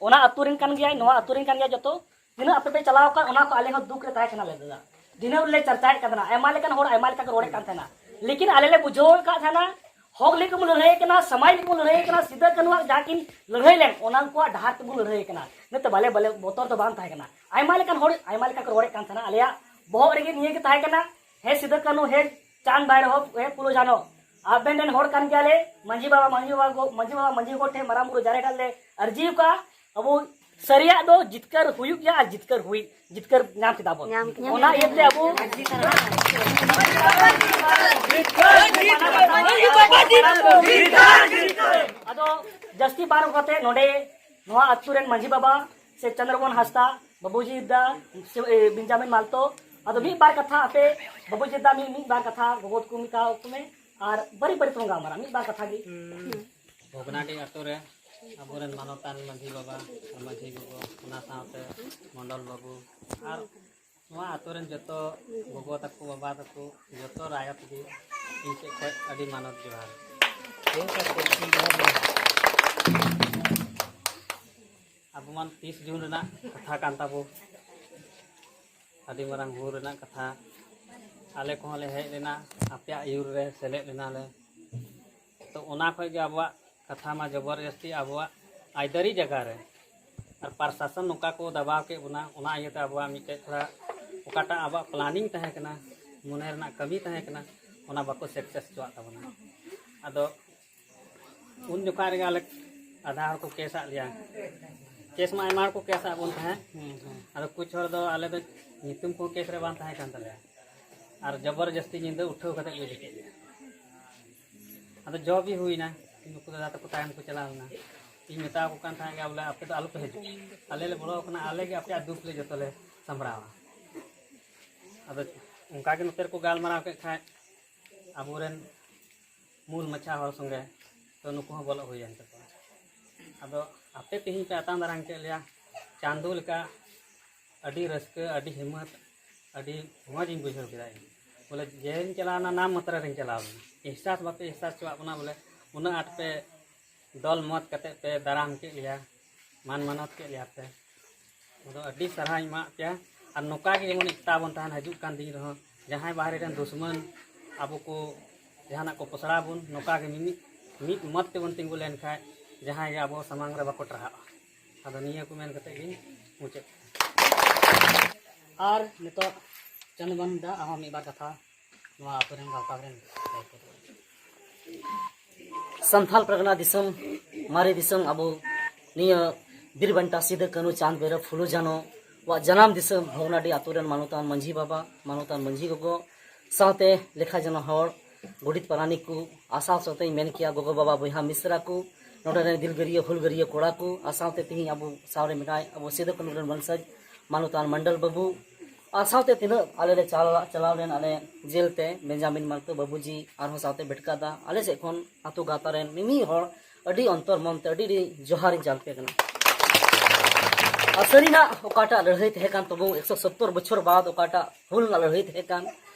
ᱚᱱᱟ ᱟᱹᱛᱩ ᱨᱮᱱ ᱠᱟᱱ ᱜᱮᱭᱟᱭ, ᱱᱚᱣᱟ ᱟᱹᱛᱩ ᱨᱮᱱ ᱠᱟᱱ ᱜᱮᱭᱟᱭ, ᱡᱚᱛᱚ ᱛᱤᱱᱟᱹᱜ ᱟᱯᱮ ᱯᱮ ᱪᱟᱞᱟᱣ ᱟᱠᱟᱱ, ᱚᱱᱟ ᱠᱚ ᱟᱞᱮ ᱦᱚᱸ ᱫᱩᱠ ᱨᱮ ᱛᱟᱦᱮᱸ ᱠᱟᱱᱟ ᱞᱮ ᱫᱟᱫᱟ᱾ ᱫᱤᱱᱟᱹᱢ ᱞᱮ ᱪᱟᱨᱪᱟᱭᱮᱫ ᱠᱟᱱ ᱛᱟᱦᱮᱱᱟ, ᱟᱭᱢᱟ ᱞᱮᱠᱟᱱ ᱦᱚᱲ ᱟᱭᱢᱟ ᱞᱮᱠᱟ ᱠᱚ ᱨᱚᱲᱮᱫ ᱠᱟᱱ ᱛᱟᱦᱮᱱᱟ, ᱞᱮᱠᱤᱱ ᱟᱞᱮ ᱞᱮ ᱵᱩᱡᱷᱟᱹᱣ ᱟᱠᱟᱫ ᱛᱟᱦᱮᱱᱟ, ᱦᱚᱠ ᱞᱟᱹᱜᱤᱫ ᱠᱚ ᱞᱟᱹᱲᱦᱟᱹᱭ ᱠᱟᱱᱟ, ᱥᱚᱢᱟᱡᱽ ᱞᱟᱹᱜᱤᱫ ᱠᱚ ᱞᱟᱹᱲᱦᱟᱹᱭ ᱠᱟᱱᱟ, ᱥᱤᱫᱟᱹ ᱠᱟᱹᱱᱩᱣᱟᱜ ᱡᱟᱦᱟᱸ ᱠᱤᱱ ᱞᱟᱹᱲᱦᱟᱹᱭ ᱞᱮᱱ, ᱚᱱᱟ ᱩᱱᱠᱩᱣᱟᱜ ᱰᱟᱦᱟᱨ ᱛᱮᱵᱚᱱ ᱞᱟᱹᱲᱦᱟᱹᱭ ᱠᱟᱱᱟ᱾ ᱤᱱᱟᱹᱛᱮ ᱵᱟᱞᱮ, ᱵᱟᱞᱮ ᱵᱚᱛᱚᱨ ᱫᱚ ᱵᱟᱝ ᱛᱟᱦᱮᱸ ᱠᱟᱱᱟ᱾ ᱟᱭᱢᱟ ᱞᱮᱠᱟᱱ ᱦᱚᱲ ᱟᱭᱢᱟ ᱞᱮᱠᱟ ᱠᱚ ᱨᱚᱲᱮᱫ ᱠᱟᱱ ᱛᱟᱦᱮᱱᱟ, ᱟᱞᱮᱭᱟᱜ ᱵᱚᱦᱚᱜ ᱨᱮᱜᱮ ᱱᱤᱭᱟᱹ ᱜᱮ ᱛᱟᱦᱮᱸ ᱠᱟᱱᱟ, ᱦᱮ ᱥᱤᱫᱟᱹ ᱠᱟᱹᱱᱩ, ᱦᱮ ᱪᱟᱸᱫᱽ ᱵᱷᱟᱭᱨᱳ, ᱦᱮ ᱯᱷᱩᱞᱳ ᱡᱷᱟᱱᱳ, ᱟᱵᱮᱱ ᱨᱮᱱ ᱦᱚᱲ ᱠᱟᱱ ᱜᱮᱭᱟᱞᱮ᱾ ᱢᱟᱹᱡᱷᱤ ᱵᱟᱵᱟ, ᱢᱟᱹᱡᱷᱤ ᱵᱟᱵᱟ ᱜᱚ-, ᱢᱟᱹᱡᱷᱤ ᱵᱟᱵᱟ, ᱢᱟᱹᱡᱷᱤ ᱜᱚ ᱴᱷᱮᱱ, ᱢᱟᱨᱟᱝ ᱵᱩᱨᱩ ᱡᱟᱦᱮᱨ ᱜᱟᱲ ᱞᱮ ᱟᱹᱨᱡᱤ ᱟᱠᱟᱫᱼᱟ, ᱟᱵᱚ ᱥᱟᱹᱨᱤᱭᱟᱜ ᱫᱚ ᱡᱤᱛᱠᱟᱹᱨ ᱦᱩᱭᱩᱜ ᱜᱮᱭᱟ ᱟᱨ ᱡᱤᱛᱠᱟᱹᱨ ᱦᱩᱭ, ᱡᱤᱛᱠᱟᱹᱨ ᱧᱟᱢ ᱠᱮᱫᱟ ᱵᱚᱱ᱾ ᱧᱟᱢ ᱠᱮᱫᱟ᱾ ᱚᱱᱟ ᱤᱭᱟᱹᱛᱮ ᱟᱵᱚ ᱟᱫᱚ ᱡᱟᱹᱥᱛᱤ ᱵᱟᱝ ᱠᱟᱛᱮ ᱱᱚᱰᱮ ᱱᱚᱣᱟ ᱟᱹᱛᱩ ᱨᱮᱱ ᱢᱟᱹᱡᱷᱤ ᱵᱟᱵᱟ ᱥᱮ ᱪᱚᱸᱫᱽᱨᱚᱢᱳᱦᱚᱱ ᱦᱟᱸᱥᱫᱟ, ᱵᱟᱵᱩᱡᱤ ᱫᱟ, ᱥᱮ, ᱮ, ᱵᱮᱧᱡᱟᱢᱤᱱ ᱢᱟᱞᱛᱳ, ᱟᱫᱚ ᱢᱤᱫ ᱵᱟᱨ ᱠᱟᱛᱷᱟ ᱟᱯᱮ ᱵᱟᱹᱵᱩ ᱡᱮᱫᱟ ᱢᱤᱫ, ᱢᱤᱫ ᱵᱟᱨ ᱠᱟᱛᱷᱟ ᱜᱚᱜᱚ ᱛᱟᱠᱚ ᱢᱮᱛᱟ ᱠᱚ ᱢᱮ, ᱟᱨ ᱵᱟᱹᱨᱤ ᱵᱟᱹᱨᱤ ᱛᱮᱵᱚᱱ ᱜᱟᱞᱢᱟᱨᱟᱜᱼᱟ, ᱢᱤᱫ ᱵᱟᱨ ᱠᱟᱛᱷᱟ ᱜᱮ᱾ ᱵᱷᱚᱜᱽᱱᱟᱰᱤ ᱟᱛᱳ ᱨᱮ ᱟᱵᱚᱨᱮᱱ ᱢᱟᱱᱚᱛᱟᱱ ᱢᱟᱹᱡᱷᱤ ᱵᱟᱵᱟ ᱟᱨ ᱢᱟᱹᱡᱷᱤ ᱜᱚᱜᱚ, ᱚᱱᱟ ᱥᱟᱶᱛᱮ ᱢᱚᱱᱰᱚᱞ ᱵᱟᱹᱵᱩ ᱟᱨ ᱱᱚᱣᱟ ᱟᱛᱳ ᱨᱮᱱ ᱡᱚᱛᱚ ᱜᱚᱜᱚ ᱛᱟᱠᱚ, ᱵᱟᱵᱟ ᱛᱟᱠᱚ, ᱡᱚᱛᱚ ᱨᱟᱭᱚᱛ ᱜᱮ ᱤᱧ ᱥᱮᱫ ᱠᱷᱚᱱ ᱟᱹᱰᱤ ᱢᱟᱱᱚᱛ ᱡᱚᱦᱟᱨ᱾ ᱟᱵᱚ ᱢᱟ ᱛᱤᱥ ᱡᱩᱱ ᱨᱮᱱᱟᱜ ᱠᱟᱛᱷᱟ ᱠᱟᱱ ᱛᱟᱵᱚ, ᱟᱹᱰᱤ ᱢᱟᱨᱟᱝ ᱦᱩᱞ ᱨᱮᱱᱟᱜ ᱠᱟᱛᱷᱟ᱾ ᱟᱞᱮ ᱠᱚᱦᱚᱸ ᱞᱮ ᱦᱮᱡ ᱞᱮᱱᱟ, ᱟᱯᱮᱭᱟᱜ ᱟᱹᱭᱩᱨ ᱨᱮ ᱥᱮᱞᱮᱫ ᱞᱮᱱᱟᱞᱮ᱾ ᱛᱚ ᱚᱱᱟ ᱠᱷᱚᱡ ᱜᱮ ᱟᱵᱚᱣᱟᱜ ᱠᱟᱛᱷᱟ ᱢᱟ ᱡᱚᱵᱚᱨ ᱡᱟᱹᱥᱛᱤ ᱟᱵᱚᱣᱟᱜ ᱟᱹᱭᱫᱟᱹᱨᱤ ᱡᱟᱭᱜᱟ ᱨᱮ ᱟᱨ ᱯᱨᱚᱥᱟᱥᱚᱱ ᱱᱚᱝᱠᱟ ᱠᱚ ᱫᱟᱵᱟᱣ ᱠᱮᱫ ᱵᱚᱱᱟ, ᱚᱱᱟ ᱤᱭᱟᱹᱛᱮ ᱟᱵᱚᱣᱟᱜ ᱢᱤᱫᱴᱮᱡ ᱛᱷᱚᱲᱟ ᱚᱠᱟᱴᱟᱜ ᱟᱵᱚᱣᱟᱜ ᱯᱞᱟᱱᱤᱝ ᱛᱟᱦᱮᱸ ᱠᱟᱱᱟ, ᱢᱚᱱᱮ ᱨᱮᱱᱟᱜ ᱠᱟᱹᱢᱤ ᱛᱟᱦᱮᱸ ᱠᱟᱱᱟ, ᱚᱱᱟ ᱵᱟᱠᱚ ᱥᱟᱠᱥᱮᱥ ᱦᱚᱪᱚᱣᱟᱜ ᱛᱟᱵᱚᱱᱟ᱾ ᱟᱫᱚ ᱩᱱ ᱡᱚᱠᱷᱟ ᱨᱮᱜᱮ ᱟᱞᱮ ᱟᱫᱷᱟ ᱦᱚᱲ ᱠᱚ ᱠᱮᱥ ᱟᱫ ᱞᱮᱭᱟ᱾ ᱠᱮᱥ ᱢᱟ ᱟᱭᱢᱟ ᱦᱚᱲ ᱠᱚ ᱠᱮᱥ ᱟᱫ ᱵᱚᱱ ᱛᱟᱦᱮᱸᱫ᱾ ᱟᱫᱚ ᱠᱩᱪ ᱦᱚᱲ ᱫᱚ ᱟᱞᱮ ᱫᱚ ᱧᱩᱛᱩᱢ ᱠᱚᱦᱚᱸ ᱠᱮᱥ ᱨᱮ ᱵᱟᱝ ᱛᱟᱦᱮᱸ ᱠᱟᱱ ᱛᱟᱞᱮᱭᱟ᱾ ᱟᱨ ᱡᱚᱵᱚᱨ ᱡᱟᱹᱥᱛᱤ ᱧᱤᱫᱟᱹ ᱩᱴᱷᱟᱹᱣ ᱠᱟᱛᱮ ᱠᱚ ᱤᱫᱤ ᱠᱮᱫ ᱞᱮᱭᱟ᱾ ᱟᱫᱚ ᱡᱚ ᱵᱤ ᱦᱩᱭᱱᱟ, ᱱᱩᱠᱩ ᱫᱟᱫᱟ ᱛᱟᱠᱚ ᱛᱟᱭᱚᱢ ᱠᱚ ᱪᱟᱞᱟᱣ ᱞᱮᱱᱟ᱾ ᱤᱧ ᱢᱮᱛᱟ ᱠᱚ ᱠᱟᱱ ᱛᱟᱦᱮᱸᱫ ᱜᱮ ᱵᱚᱞᱮ, "ᱟᱯᱮ ᱫᱚ ᱟᱞᱚᱯᱮ ᱦᱤᱡᱩᱜᱼᱟ, ᱟᱞᱮ ᱞᱮ ᱵᱚᱞᱚ ᱟᱠᱟᱱᱟ, ᱟᱞᱮ ᱜᱮ ᱟᱯᱮᱭᱟᱜ ᱫᱩᱠ ᱞᱮ ᱡᱚᱛᱚ ᱞᱮ ᱥᱟᱢᱵᱲᱟᱣᱟ᱾" ᱟᱫᱚ ᱚᱱᱠᱟ ᱜᱮ ᱱᱚᱛᱮ ᱨᱮᱠᱚ ᱜᱟᱞᱢᱟᱨᱟᱣ ᱠᱮᱫ ᱠᱷᱟᱡ ᱟᱵᱚᱨᱮᱱ ᱢᱩᱞ ᱢᱟᱪᱷᱟ ᱦᱚᱲ ᱥᱚᱸᱜᱮ ᱛᱚ ᱱᱩᱠᱩ ᱦᱚᱸ ᱵᱚᱞᱚᱜ ᱦᱩᱭᱮᱱ ᱛᱟᱠᱚᱣᱟ᱾ ᱟᱫᱚ ᱟᱯᱮ ᱛᱮᱦᱮᱧ ᱯᱮ ᱟᱛᱟᱝ ᱫᱟᱨᱟᱢ ᱠᱮᱫ ᱞᱮᱭᱟ ᱪᱟᱸᱫᱚ ᱞᱮᱠᱟ, ᱟᱹᱰᱤ ᱨᱟᱹᱥᱠᱟᱹ, ᱟᱹᱰᱤ ᱦᱤᱢᱢᱚᱛ, ᱟᱹᱰᱤ ᱢᱚᱡᱽ ᱤᱧ ᱵᱩᱡᱷᱟᱹᱣ ᱠᱮᱫᱟ᱾ ᱤᱧ ᱵᱚᱞᱮ ᱡᱮᱧ ᱪᱟᱞᱟᱣ ᱮᱱᱟ, ᱱᱟᱢ ᱢᱟᱛᱨᱟ ᱨᱤᱧ ᱪᱟᱞᱟᱣ ᱞᱮᱱᱟ, ᱮᱦᱥᱟᱥ ᱵᱟᱯᱮ ᱮᱦᱥᱟᱥ ᱦᱚᱪᱚᱣᱟᱜ ᱵᱚᱱᱟ, ᱵᱚᱞᱮ ᱩᱱᱟᱹᱜ ᱟᱸᱴ ᱯᱮ ᱫᱚᱞ ᱢᱚᱛ ᱠᱟᱛᱮ ᱯᱮ ᱫᱟᱨᱟᱢ ᱠᱮᱫ ᱞᱮᱭᱟ, ᱢᱟᱱ ᱢᱟᱱᱚᱛ ᱠᱮᱫ ᱞᱮᱭᱟ ᱯᱮ᱾ ᱟᱫᱚ ᱟᱹᱰᱤ ᱥᱟᱨᱦᱟᱣ ᱤᱧ ᱮᱢᱟᱜ ᱯᱮᱭᱟ᱾ ᱟᱨ ᱱᱚᱝᱠᱟ ᱜᱮ ᱡᱮᱢᱚᱱ ᱮᱠᱛᱟ ᱵᱚᱱ ᱛᱟᱦᱮᱱ, ᱦᱤᱡᱩᱜ ᱠᱟᱱ ᱫᱤᱱ ᱨᱮᱦᱚᱸ ᱡᱟᱦᱟᱸᱭ ᱵᱟᱦᱨᱮ ᱨᱮᱱ ᱫᱩᱥᱢᱟᱱ ᱟᱵᱚ ᱠᱚ ᱡᱟᱦᱟᱱᱟᱜ ᱠᱚ ᱯᱚᱥᱲᱟ ᱵᱚᱱ, ᱱᱚᱝᱠᱟ ᱜᱮ ᱢᱤᱢᱤᱫ ᱢᱤᱫ ᱢᱚᱛ ᱛᱮᱵᱚᱱ ᱛᱤᱸᱜᱩ ᱞᱮᱱᱠᱷᱟᱡ ᱡᱟᱦᱟᱸᱭ ᱜᱮ ᱟᱵᱚ ᱥᱟᱢᱟᱝ ᱨᱮ ᱵᱟᱠᱚ ᱴᱟᱨᱦᱟᱜᱼᱟ᱾ ᱟᱫᱚ ᱱᱤᱭᱟᱹ ᱠᱚ ᱢᱮᱱ ᱠᱟᱛᱮ ᱜᱤᱧ ᱢᱩᱪᱟᱹᱫ᱾ ᱟᱨ ᱱᱤᱛᱚᱜ ᱪᱟᱸᱫᱚ ᱵᱟᱹᱱᱩ ᱫᱟ, ᱟᱢ ᱦᱚᱸ ᱢᱤᱫ ᱵᱟᱨ ᱠᱟᱛᱷᱟ ᱱᱚᱣᱟ ᱟᱛᱳ ᱨᱮᱱ ᱜᱟᱶᱛᱟ ᱨᱮᱱ ᱥᱟᱱᱛᱷᱟᱞ ᱯᱟᱨᱜᱟᱱᱟ ᱫᱤᱥᱚᱢ, ᱢᱟᱨᱮ ᱫᱤᱥᱚᱢ, ᱟᱵᱚ ᱱᱤᱭᱟᱹ ᱵᱤᱨ ᱵᱟᱱᱴᱟ ᱥᱤᱫᱩ ᱠᱟᱹᱱᱦᱩ ᱪᱟᱸᱫ ᱵᱷᱟᱭᱨᱚ ᱯᱷᱩᱞᱳ ᱡᱷᱟᱱᱚ ᱣᱟᱜ ᱡᱟᱱᱟᱢ ᱫᱤᱥᱚᱢ ᱵᱷᱚᱜᱽᱱᱟᱰᱤ ᱟᱛᱳ ᱨᱮᱱ ᱢᱟᱱᱚᱛᱟᱱ ᱢᱟᱹᱡᱷᱤ ᱵᱟᱵᱟ, ᱢᱟᱱᱚᱛᱟᱱ ᱢᱟᱹᱡᱷᱤ ᱜᱚᱜᱚ, ᱥᱟᱶᱛᱮ ᱞᱮᱠᱷᱟ ᱡᱚᱱᱚ ᱦᱚᱲ, ᱜᱚᱰᱮᱛ ᱯᱟᱨᱟᱱᱤᱠ ᱠᱚ, ᱟᱨ ᱥᱟᱶ ᱥᱟᱶᱛᱮᱧ ᱢᱮᱱ ᱠᱮᱭᱟ ᱜᱚᱜᱚ ᱵᱟᱵᱟ ᱵᱚᱭᱦᱟ ᱢᱤᱥᱨᱟ ᱠᱚ, ᱱᱚᱰᱮ ᱨᱮᱱ ᱫᱤᱞᱜᱟᱹᱨᱤᱭᱟᱹ ᱦᱩᱞᱜᱟᱹᱨᱤᱭᱟᱹ ᱠᱚᱲᱟ ᱠᱚ, ᱟᱨ ᱥᱟᱶᱛᱮ ᱛᱮᱦᱮᱧ ᱟᱵᱚ ᱥᱟᱶ ᱨᱮ ᱢᱮᱱᱟᱭ ᱟᱵᱚ ᱥᱤᱫᱩ ᱠᱟᱹᱱᱦᱩ ᱨᱮᱱ ᱵᱚᱝᱥᱚᱡᱽ ᱢᱟᱱᱚᱛᱟᱱ ᱢᱚᱱᱰᱚᱞ ᱵᱟᱹᱵᱩ, ᱟᱨ ᱥᱟᱶᱛᱮ ᱛᱤᱱᱟᱹᱜ ᱟᱞᱮ ᱞᱮ ᱪᱟᱞᱟᱣ ᱪᱟᱞᱟᱣ ᱞᱮᱱ ᱟᱞᱮ ᱡᱮᱞ ᱛᱮ, ᱵᱮᱧᱡᱟᱢᱤᱱ ᱢᱟᱨᱛᱚ ᱵᱟᱹᱵᱩᱡᱤ ᱟᱨᱦᱚᱸ ᱥᱟᱶᱛᱮ ᱵᱷᱮᱴᱠᱟᱫᱟ, ᱟᱞᱮ ᱥᱮᱫ ᱠᱷᱚᱱ ᱟᱹᱛᱩ ᱜᱟᱶᱛᱟ ᱨᱮᱱ ᱢᱤᱢᱤᱫ ᱦᱚᱲ ᱟᱹᱰᱤ ᱚᱱᱛᱚᱨ ᱢᱚᱱ ᱛᱮ ᱟᱹᱰᱤ ᱟᱹᱰᱤ ᱡᱚᱦᱟᱨᱤᱧ ᱪᱟᱞ ᱟᱯᱮ ᱠᱟᱱᱟ᱾ ᱟᱨ ᱥᱟᱹᱨᱤᱱᱟᱜ ᱚᱠᱟᱴᱟᱜ ᱞᱟᱹᱲᱦᱟᱹᱭ ᱛᱟᱦᱮᱸ ᱠᱟᱱ ᱛᱟᱵᱚᱱ ᱮᱠᱥᱚ ᱥᱚᱛᱛᱚᱨ ᱵᱚᱪᱷᱚᱨ ᱵᱟᱫ, ᱚᱠᱟᱴᱟᱜ ᱦᱩᱞ ᱨᱮᱱᱟᱜ ᱞᱟᱹᱲᱦᱟᱹᱭ ᱛᱟᱦᱮᱸ ᱠᱟᱱ,